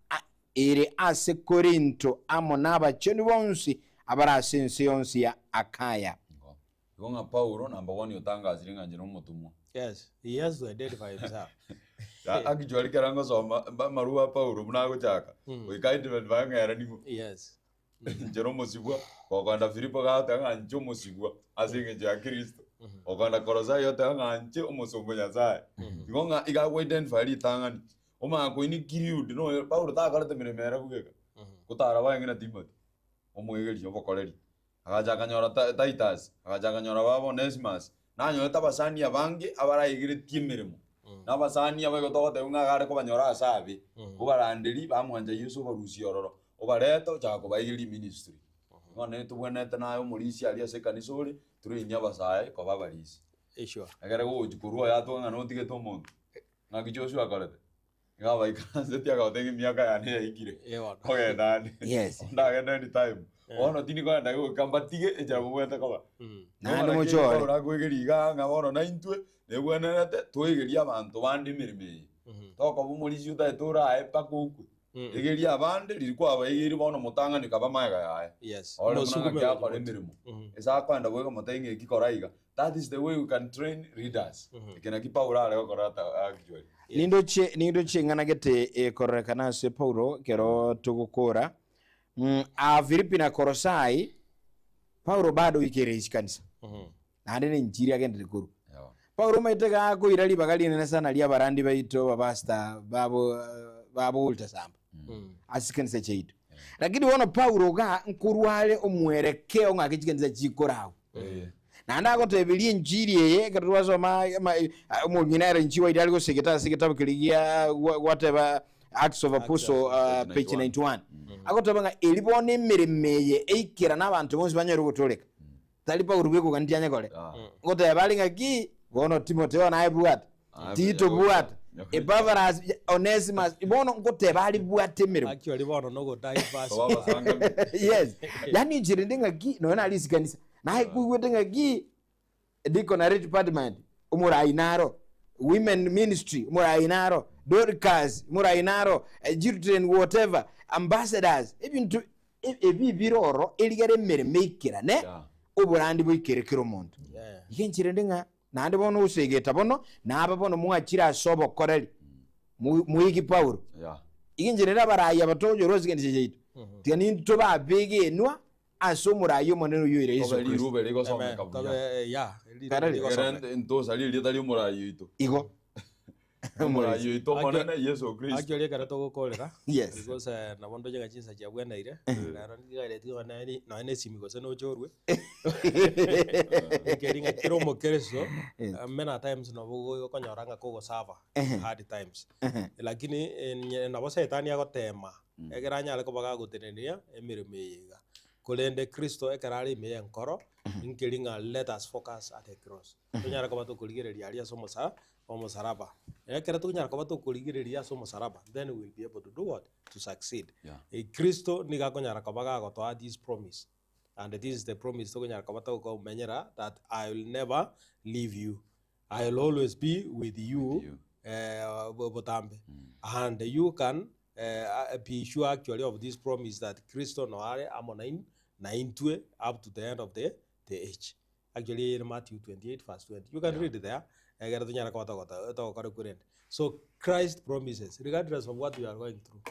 a- ere ase Korinto, amo nabachenu bonsi abare ase ense yonsi ya Akaya.
Igo. Igo ng'a Paulo number one otangasire ng'a inche nomotomwa.
Yes, he has to identify himself.
Actually ekero ngosoma amarwa a Paulo buna agochaka, goika identify ng'a ere ning'o.
Yes.
Inche nomosibwa, gokogenda Filipo gagoteba ng'a inche omosibwa ase eng'encho ya Kristo. Gokogenda Kolosai ogoteba ng'a inche omosomba o Nyasaye. Igo ng'a iga agoidentify ritang'ani. Omanye koini Kiriudi noyo Paulo takorete emeremo ere bweka, gotara barenge na Timothy, omoegeria obokoreri. Agacha akanyora Titus, agacha akanyora baba Onesimus, nanyorete abasani abange abaraigeretie emeremo, na abasani aba igo togotebia ng'a iga are kobanyora ase abe, obaranderi bamwancha Yeso obarusia ororo, obareta ochaka kobaigeria eministry. Bono nere tobwenerete naye omorisia aria ase ekanisa ore, toreinie abasae koba abarisia.
Sure.
Ekere gogochia korwa oyo atoke ng'a notigete omonto, ng'aki Joshua akorete? Iga abaikaranseti akabatebia ng'a emiaka yane yaikire, kogenda ande.
Yes.
Ndagende anytime. Bono tindi kogenda goika mbatige enchera mobwenerete koba.
Naende mochore.
Paulo akoegeria igaa ng'a bono naintwe nebwenerete toegerie abanto bande emeremo eye. Tokoba omorisia otagete orae mpaka okwe. Egeria abande riria kwabaegeire bono motang'ani kaba magega yaye.
Yes.
Ore buna
Mosukume
ng'aki akora
gochi
emeremo. Ase akoenda goika motebie ng'a eki kora iga. That is the way we can train leaders. Eke naki Paulo are gokora ata actually.
Nindoche nindoche eng'ana gete ekororekana ase Paulo ekero togokora. Mm, aa Filipi na Kolosai, Paulo bado oikeire chikanisa. Naende ne enchiri agenderete korwa.
Yeah.
Paulo omanyete gakoira ribaga rinene sana ria abarandi baito abapastor babo babo samba ase chikanisa chiaito. Lakini bono Paulo iga nkorwa are omwerekeo ng'aki chikanisa chikoragwa.
Eh.
Naende agoteberia enchiri eye ekero twasoma omong'ina ere inchi waire are gosegeta ase egetabu keria gia gwateba Acts of Apostle
Page
page
91.
91. Agoteba ng'a eri bono emeremo eye eikerane abanto bonsi banyore gotoreka. Tari Paulo bweka oganeti anyekore.
Ah.
Ngoteba are ng'aki bono Timotheo naye bwata,
Ah,
Tito
yagocha.
bwata,
Yagocha.
Epafaras, Onesimus, bono ngoteba are bwata emeremo.
Actually bono nogo-diverse.
Koba abasangami.
Yes. Yaani inche rende ng'aki nonya nare ase ekanisa, naye koigwete ng'aki deaconry department omorai naro, women ministry omorai naro, Dorcas omorai naro, children whatever, ambassadors, ebinto Ebi bire ororo erigere emeremo eikerane,
Yeah.
oborandi boikere kera omonto.
Yeah.
Iga enchera ende ng'a naende bono osegeta bono, naba bono mwachire ase obokoreri, moigi Paulo.
Yeah.
Iga enchera ere abarai aba togochorwa ase ekanisa chiaito, tiga nintwe tobe abegenwa ase omorai omonene oyio oire Yeso
Tobe
Kristo.
rirube
Amen.
rigosomeka buya.
Tobe, yeah, rirobe
Karari.
rigosomeka.
Ekere ntosarie erieta ri'omorai oito.
Igo.
Omorai oito omonene Yeso Kristo.
Actually ekero togokorera
Yes.
because nabo ndoche ng'a chinsa chiabweneire rero nigaretie nonya neri nonya na esimi gose nochorwe ekeri ng'a kera omokristo many a times nabo okonyora ng'a kogosuffer hard times lakini nabo setani agotema ekero anyare koba gagotenenia emeremo eye iga. Korende Kristo ekero are ime y'enkoro nkeri ng'a let us focus at the cross. Tonyare koba tokorigereria aria ase omosa omosaraba. Ekero tonyara koba tokorigereria ase omosaraba, then we will be able to do what? To succeed.
Yeah.
Kristo nigo akonyara koba gagotoa this promise, and this is the promise tokonyara koba tokomenyera that I will never leave you, I will always be with you,
With you.
botambe. And you can be sure actually of this promise that Kristo noare amo nain. na intwe up to the end of the the age. Actually ere Matthew 28 verse 20. You can read there, ekero tonyare koba togota togokora korende. So Christ promises, regardless of what we are going through,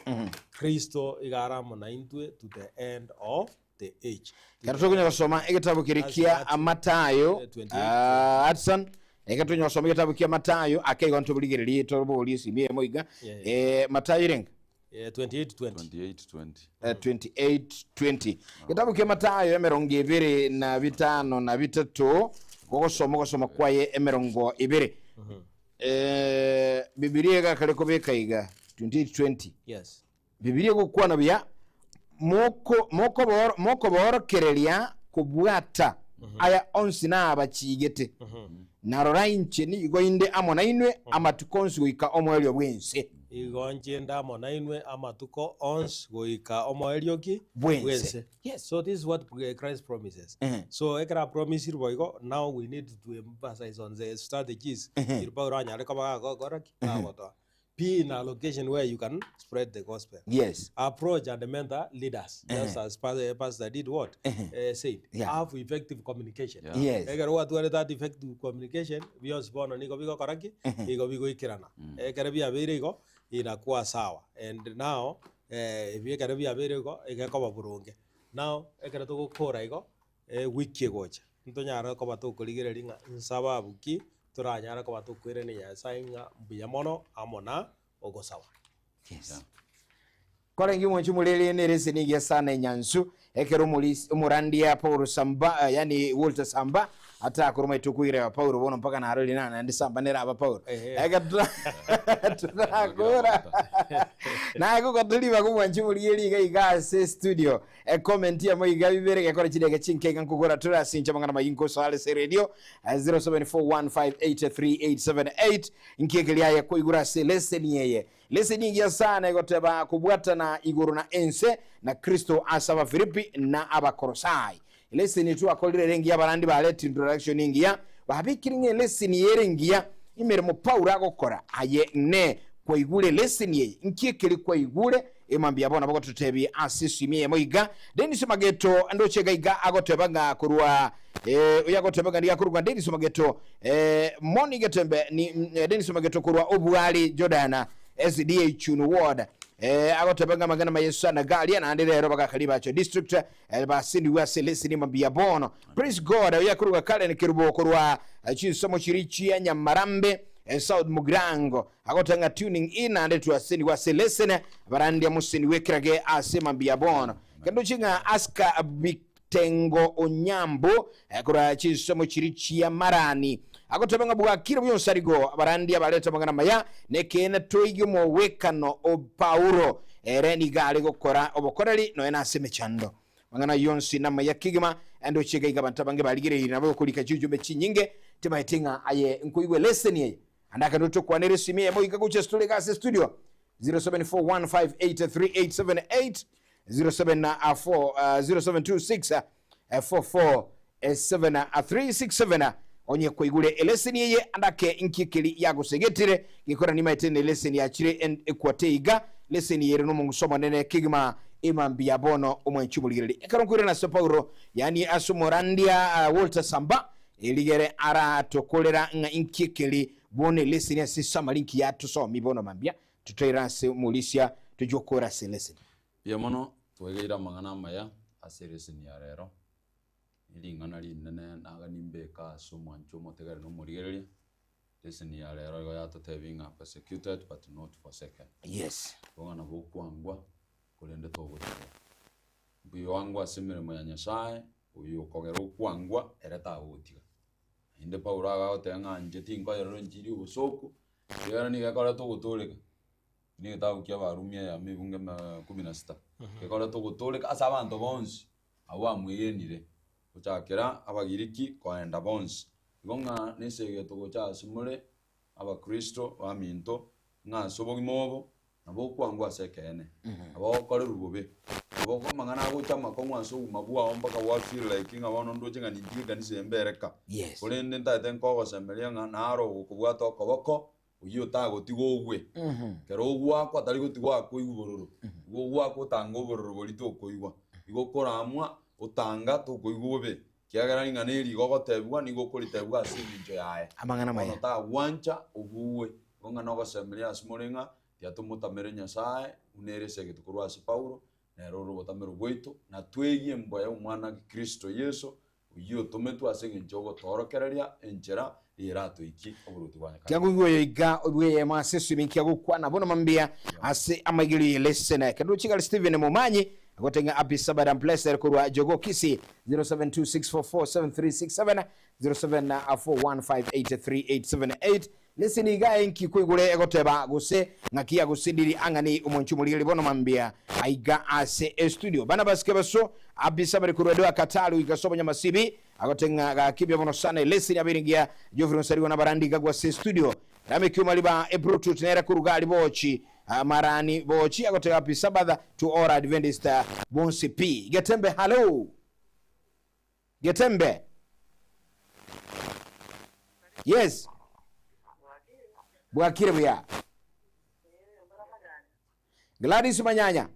Kristo iga are amo naintwe to the end of the age.
Ekero tokonya gosoma egetabu keria
That's
kia
Matthew,
Matayo,
28,
ah, Hudson, ekero tokonya gosoma egetabu kia Matayo, ake igo ntoborigererie toborie esimi eyemo iga.
Yeah, yeah.
Eh, Matayo erenge?
28 20.
28 20.
28 20. Getabu kia Matayo emerongo ebere na bitano na bitato, gogosoma ogosoma kwaye emerongo ebere. Eh, Bibilia egakare kobeka iga 28 20.
Yes.
Bibilia egokwana buya moko mokoboro mokoborokereria kobwata aya onsi nabachigete. Na rora inche nigo inde amo nainwe amatuko onsi goika omoerio bw'ense.
Igo inche inde amo nainwe amatuko onsi goika omoerio ki?
Bw'ense.
Bw'ense.
Yes.
So this is what Christ promises. So ekero apromisire boigo, now we need to emphasize on the strategies iri Paulo anyare koba gagokora ki? Gagotoa. Be in a location where you can spread the gospel.
Yes.
Approach and mentor leaders, just as Pastor did what? Said.
Yeah.
Have effective communication.
Yeah.
Yes.
Ekero gwatwarete that effective communication, bionsi bono nigo bigokora ki? Nigo bigoikerana. Ekero biabeire igo, inakuwa sawa. And now, ebi ekero biabeire igo, egekoba boronge. Now, ekero togokora igo, ewiki egocha, ntonyare koba tokorigereria ng'a nsababu ki toranyare koba tokoirania Nyasaye ng'a mbuya mono amo na ogosaba.
Yes. Korenge omwanchi omorere nere ase nigo esana enyansu ekero omorisi omorandia Paulo Samba eh, yani Walter Samba atakora omanyete okoireba Paulo bono mpaka narorire na naende Samba nere aba Paulo.
Ehe.
Ekero turakora naye gogotoria ribaga omwanchi omorigereria iga iga ase studio Ecomment yamo iga bibere gekora chidege chinke iga nkogora tore ase inche amang'ana mayinga nkosoa are ase radio 0741583878 nki ekeri aye koigura ase leseni eye leseni engiya sana egoteba kobwatana igoro na ense na Kristo ase Abafilipi na Abakolosai leseni twakorire ere engiya abarandi barete introduction engiya babekire ng'a eleseni eye ere engiya emeremo Paulo agokora aye ne kwaigure eleseni eye nki ekeri kwaigure Emambia bono bagototebia ase esimi eyemo iga, Dennis Mageto ndoche iga iga agoteba ng'a korwa eh, oyo agoteba ng'a nigo akorwa Dennis Mageto eh, Moni Getembe ni mm, Dennis Mageto korwa Obwari Jordan SDA Chunu Ward eh, agoteba ng'a amang'ana maye sana garia naende rero bagakari bacho district eh, basindigwe ase leseni mambia bono. Praise God oyo akorwa Karen Kerubo korwa eh, chinsomo chiri chia Nyamarambe eh, South Mugirango Agoteba ng'a tuning in naende twasenigwe ase lesson, abarandia mosenigwe ekerage ase mambia bono. Kendoche ng'a Aska Bitengo Onyambo korwa chinsomo chiri chia Marani. Agoteba ng'a bwakire buya onsarigo abarandia barete amang'ana amaya nekeene toigie omogwekano o Paulo ere nigo are gokora obokoreri nonya nase emechando. Amang'ana ayio onsi namaya kegima, naende oche iga iga abanto abange barigereirie nabo gokorika chiujumbe chinyinge timaeti ng'a aye nkoigwe lesson eye. Ande akende tokwanere esimi eyemo goika gochia ase tore iga ase studio 0741583878 07 0726 447367 onye kwaigure eleseni eye ande ake inki ekeri yagosegetire gekora nimaete ne leseni yachire en ekwate iga leseni eye ere nomonguso omonene kegima emambia bono omwanchi omorigereria ekero nkoirana ase Paulo yaani ase omorandia Walter Samba Erigere aratokorera ng'a inki ekeri bono eleseni ase esamari nki yatosomi bono mambia totoire ase omorisia tochie gokora ase eleseni.
Mbuya mono twegeire amang'ana amaya ase eleseni ya rero, ne ring'ana rinene naga nimbeke ase omwancho omotegere na omorigereria, leseni ya rero igo yatotebia ng'a persecuted but not forsaken.
Yes.
Igo ng'a nabo okwangwa korende togotigwa. Mbuya oangwe ase emeremo ya Nyasaye, oyo okogera okwangwa, ere tagogotiga. Naende Paulo agagoteba ng'a inche tinkoyerora enchiri obosooku, ekiagera nigo ekoreta ogotooreka. Eki negetabu kia Abarumi eyemo ebungo eme kumi na sita. Gekoreta ogotooreka ase abanto bonsi abwo bamwegenire, gochakera Abagiriki koenda bonsi. Igo ng'a nesegeto gocha ase more Abakristo baminto, ng'a ase obogima obo nabo okwangwa ase ekeene, nabo ogokorerwa bobe, nabo amang'ana agocha amakong'u ase obogima bwao mpaka gwa feel like ng'a bono ndoche ng'a nintige ekanisa eye mbere ka.
Yes.
Korende ntagete nkogosemeria ng'a naro ogokobwata okoboko, oyio otagotiga ogwe. Ekero ogwakwa tari gotiga akoigwe bororo, igo ogwakwa otanga obororo boria tokoigwa. Igo okoramwa. Otanga tokoigwa bobe, ekiagera ring'ana eri igo ogotebigwa nigo okoritebigwa ase engencho yaye.
Amang'ana
Bono
amaya.
tagwancha obuwe. Igo ng'a nogosemeria ase more ng'a tiga tomotamere Nyasae buna ere esegete korwa ase Paulo, nere ore obotamero bwaito, na twegie embwa ya Omwana Kristo Yeso, oyio otometwe ase engencho y'ogotoorokereria enchera eyeratoikie oboruoti bwa Nyasae.
Tiakoigwa oyo iga bw'eyemo ase esumi nkiagokwana bono mambia ase amaigerio ye lesson. Ekero roche gari Stephen Momanyi agotenga Happy Sabbath and Blessed korwa Jogoo Kisii 0726447367 0741583878 Lesson iga enki koigure egoteba gose ng'aki yagosindiri ang'ani omonchi omorigeri bono mambia aiga ase estudio. Barnabas Kebaso Happy Sabbath korwa Doha Qatar goika sobo Nyamasibi Agote ng'a gaki mbuya mono sana eleseni yabeire engiya. Geoffrey Onsarigo nabarandi gagwa ase estudio. Rame Kiuma riba ebluetooth nere koruga aria bochi marani bochi agote happy Sabbath to all Adventist bonsi pi. Getembe hallo. Getembe. Yes. Bwakire buya. Gladys Manyanya.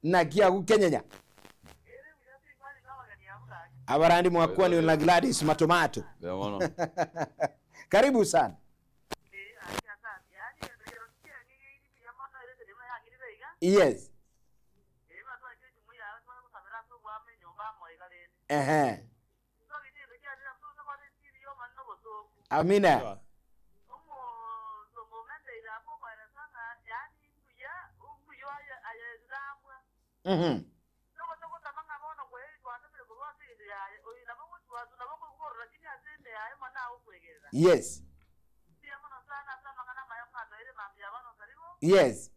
Naki agwo Kenyenya. Abarandi mwakwanire na Gladys Matomato.
Mbuya mono.
Karibu sana. Yes. Ehe. Amina. Mhm. Yes. Yes.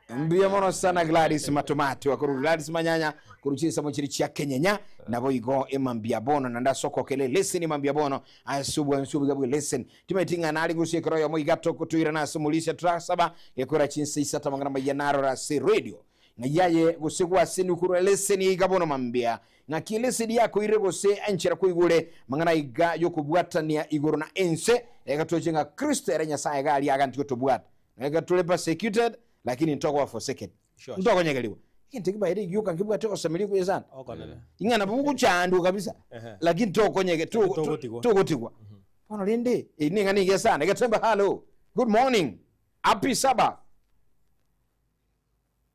Mbuya mono sana Gladys Matomato akoru Gladys Manyanya koruchisa mochiri chia Kenyenya nabo igo emambia bono nanda sokokele listen emambia bono asubwa nsubuga bwe listen timeti ng'a nari gusie ekero oyomo iga tokotoirana ase omorisia trasaba gekora chinsa isato amang'ana maiya narora ase radio ng'a yaye gose gwaseni korwa leseni iga bono mambia ng'aki eleseni yakoirire gose enchera koigure mang'ana iga yokobwatania igoro na ense egatoche ng'a Kristo ere Nyasaye iga aria aganti gotobwata Eke tore persecuted lakini ntokoba forsaken.
Sure, sure.
Ntokonyegeriwa. Egento ekibaere gioka nkebwate ogosemeria okuya sana.
Okonene.
Ing'a nabo bogochaandwa kabisa.
Ehe.
Lakini tokonyege to- to-
Togotigwa.
togotigwa. Bono rende eri neng'ana engiya sana. Egetembe hallo. Good morning. Happy Sabbath.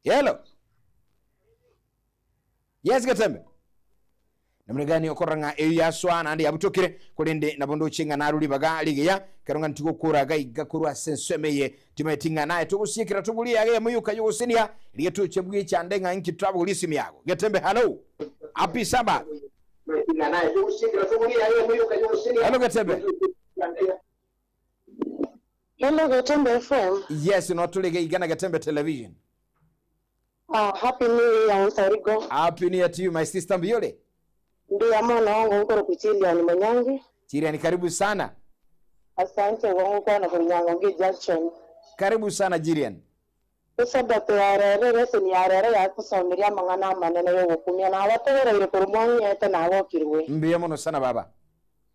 Hello. Yes Getembe. Namuna gani okorora ng'a eyio yasoa naende yabutokire, korende nabo ndoche ng'a narure ribaga rigiya, ekero ng'a ntigokora gaiga korwa ase ensemo eye. Timanyeti ng'a naye togosiekera toborie yaga eyemo yoka y'ogosenia, rigia toche bwechande ng'a inki torabogorie esimi yago. Getembe hallo. Happy Sabbath. Hello Getembe.
Hello Getembe FM.
Yes, notore gaiga na Getembe Television.
Ah, happy new year Onsarigo.
Happy new year to you my sister Mbiyore.
Mbuya mono wangu nkoro kuchiliani Manyangi.
Chiriani karibu sana.
Asante wangu kwana kunyango ngi Junction.
Karibu sana Jirian.
Esabato ya rero lesson ya rero yakusomeria amang'ana amanene yogokumia na abategereire korwa mwang'ete nagokirwe.
Mbuya mono sana baba.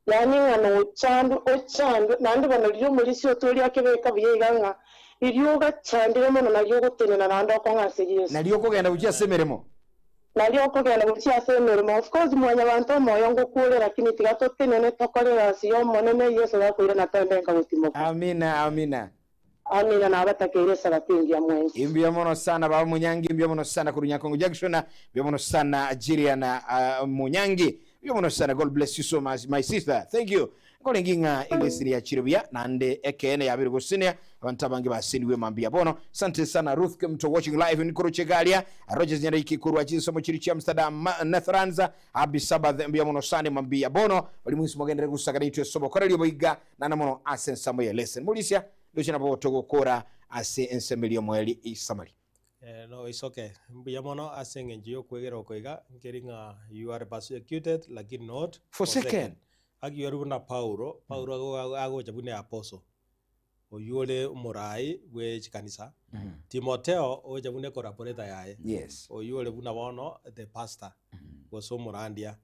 Yaani ng'a nochandwe ochandwe naende bono riria omorisia otoria akebeka buya iga ng'a riria ogachandire mono nario ogotenena naende okong'a ase Yeso.
Nario okogenda gochia ase emeremo.
Nario okogenda gochia ase emeremo. Of course mwanyabanto omoyo ngokure lakini tiga totenene tokore egasi ya Omonene Yeso gakoirana toende nka gotimoka.
Amina amina.
Amina nabatakeire esabato engiya mwensi.
Mbuya mono sana baba Munyangi, mbuya mono sana korwa Nyakongo Junction, mbuya mono sana Jillian Munyangi, mbuya mono sana. God bless you so much my sister. Thank you. Nkorengi ng'a egesini yachire buya naende ekeene yabire gosinia abanto abange basinigwe mambia bono. Asante sana Ruth Kemto watching live nikoroche garia Rogers Nyariki korwa chinsomo chiri chia Amsterdam Netherlands. Happy Sabbath mbuya mono sana mambia bono bari mwinsi mogenderere gusagara intwe sobokorerio boiga nana mono ase ensamo ye lesson. Morisia ndoche nabo togokora ase ensemo eria omoerio isamari.
Eh, no it's okay. Mbuya mono ase eng'encho y'okwegera oko iga, nkeri ng'a you are persecuted lakini not
Forsaken.
Aki ori buna Paulo, Paulo ago- agocha buna apostle, oywo ore omorai bwe chikanisa, Timotheo ogocha buna ecollaborator yaye,
Yes.
oywo ore buna bono the pastor, gose omorandia.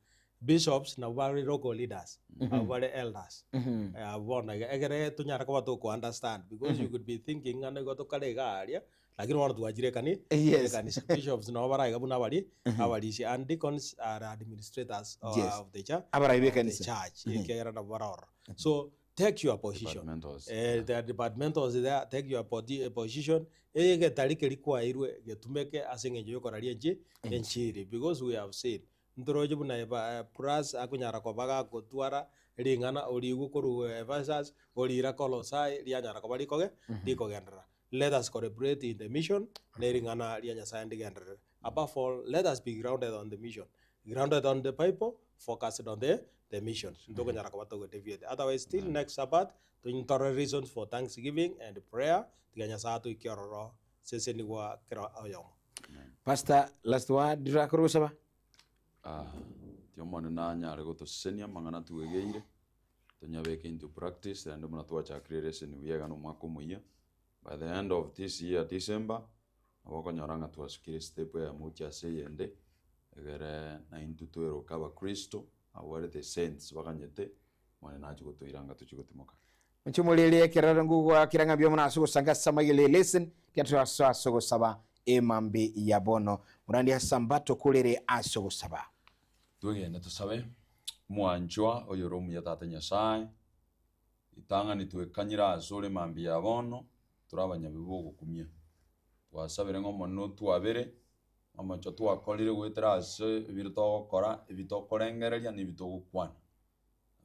Bishops nabwo bare local leaders, abwo bare elders. Abwo bono iga egere tonyare koba toko understand because you could be thinking ng'a nigo tokare iga aria, lakini bono twachire ekani ekanisa. Bishops nabo bare iga buna abari abarisia and deacons are administrators of the cha
Abarai
of the
b'ekanisa.
church ekiagera nabwo bare ororo. So take your position.
Departmentals.
Eh, the departmentals there, take your position, egetari keria kwaeirwe getumeke ase eng'encho yokoraria enchi enchiri because we have seen Ntoroche buna Epafras akonyara koba gagotwara ring'ana origwe korwa Ephesus, oriira Kolosai, rianyara koba rikoge rikogenderera. Let us collaborate in the mission, ne ring'ana ria Nyasaye ndigenderere. Above all, let us be grounded on the mission, grounded on the Bible, focused on the the mission. Ntokonyara koba togo deviate. Otherwise, till next Sabbath, ntore reasons for thanksgiving and prayer, tiga Nyasaye atoikie ororo sesenigwa kera oyomo.
Pastor, last word, ndirakore gosaba?
Ah, ti Omonene nanyare gotosesenia amang'ana twegeire, tonyabeke into practice naende buna twachakire lesson buya iga na omwaka omoyia, by the end of this year December, nabo okonyora ng'a twasukire estep eyemo gochia ase eyende, egere naintwe tweroke abakristo, abwo bare the saints baganyete, Omonene nache gotoira anga tochie gotimoka.
Inche omorere ekerero ngogoakera ng'a mbuya mono ase ogosanga ase amaiga ere lesson, tiga torasoe ase ogosaba emambi ya bono. Morandi ase ambato korere ase ogosaba.
Twegene tosabe, Omwanchwa oyore omuya Tata Nyasae, ritang'ani twekanyire asore mambia ya bono, tore abanyabibe bogokumia. Twasabire ng'a Omonene otwabere, amache twakorire goetera ase ebiro togokora, ebi tokorengereria, na ebi togokwana.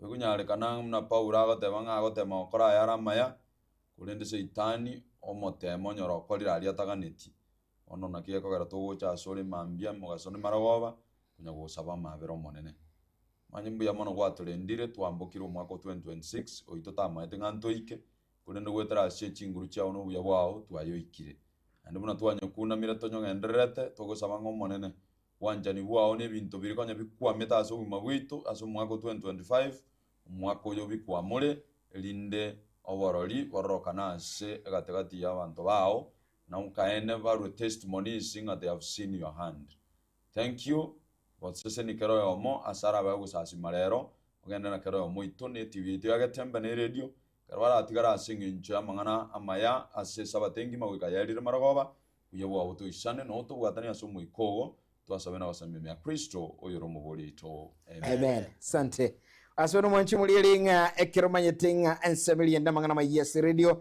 Ekonyarekana ng'a buna Paulo agoteba ng'a agotema gokora ayare amaya, korende Saitani omotema onyora okorire aria ataganetie. Bono naki gekogera togocha asore mambia mogaso na marogoba, konya gosaba amabera Omonene. Manye mbuya mono gwatorendire twambokire omwaka o 2026, oyio totamaete ng'a ntoike, korende goetera ase chinguru chiao na obuya bwao twayoikire. Naende buna twanyokunamire tonyogendererete, togosaba ng'a Omonene, Bwanchani bwao nebinto biria konya bikwamete ase obogima bwaito ase omwaka o 2025, omwaka oyo bikwamore, erinde oborori bororokane ase egatigati y'abanto bao, na okaene barue testimonies ng'a they have seen your hand. Thank you, goseseni kera oyomo ase arabe agosasima rero, ogende na kera oyomo oito ne TV yaito ya Getembe na eredio, ekero baratigare ase eng'encho y'amang'ana amaya ase esabato engima goika yerire marogoba, Buya bwao toisane na otobwatanie ase Omoika oo, twasabe na gosemia ime ya Kristo, oyore Omobori oito. Amen.
Amen. Sante. Ase bono mwanche moriere ng'a ekero manyete ng'a ensemo eria ende amang'ana amayia ase radio.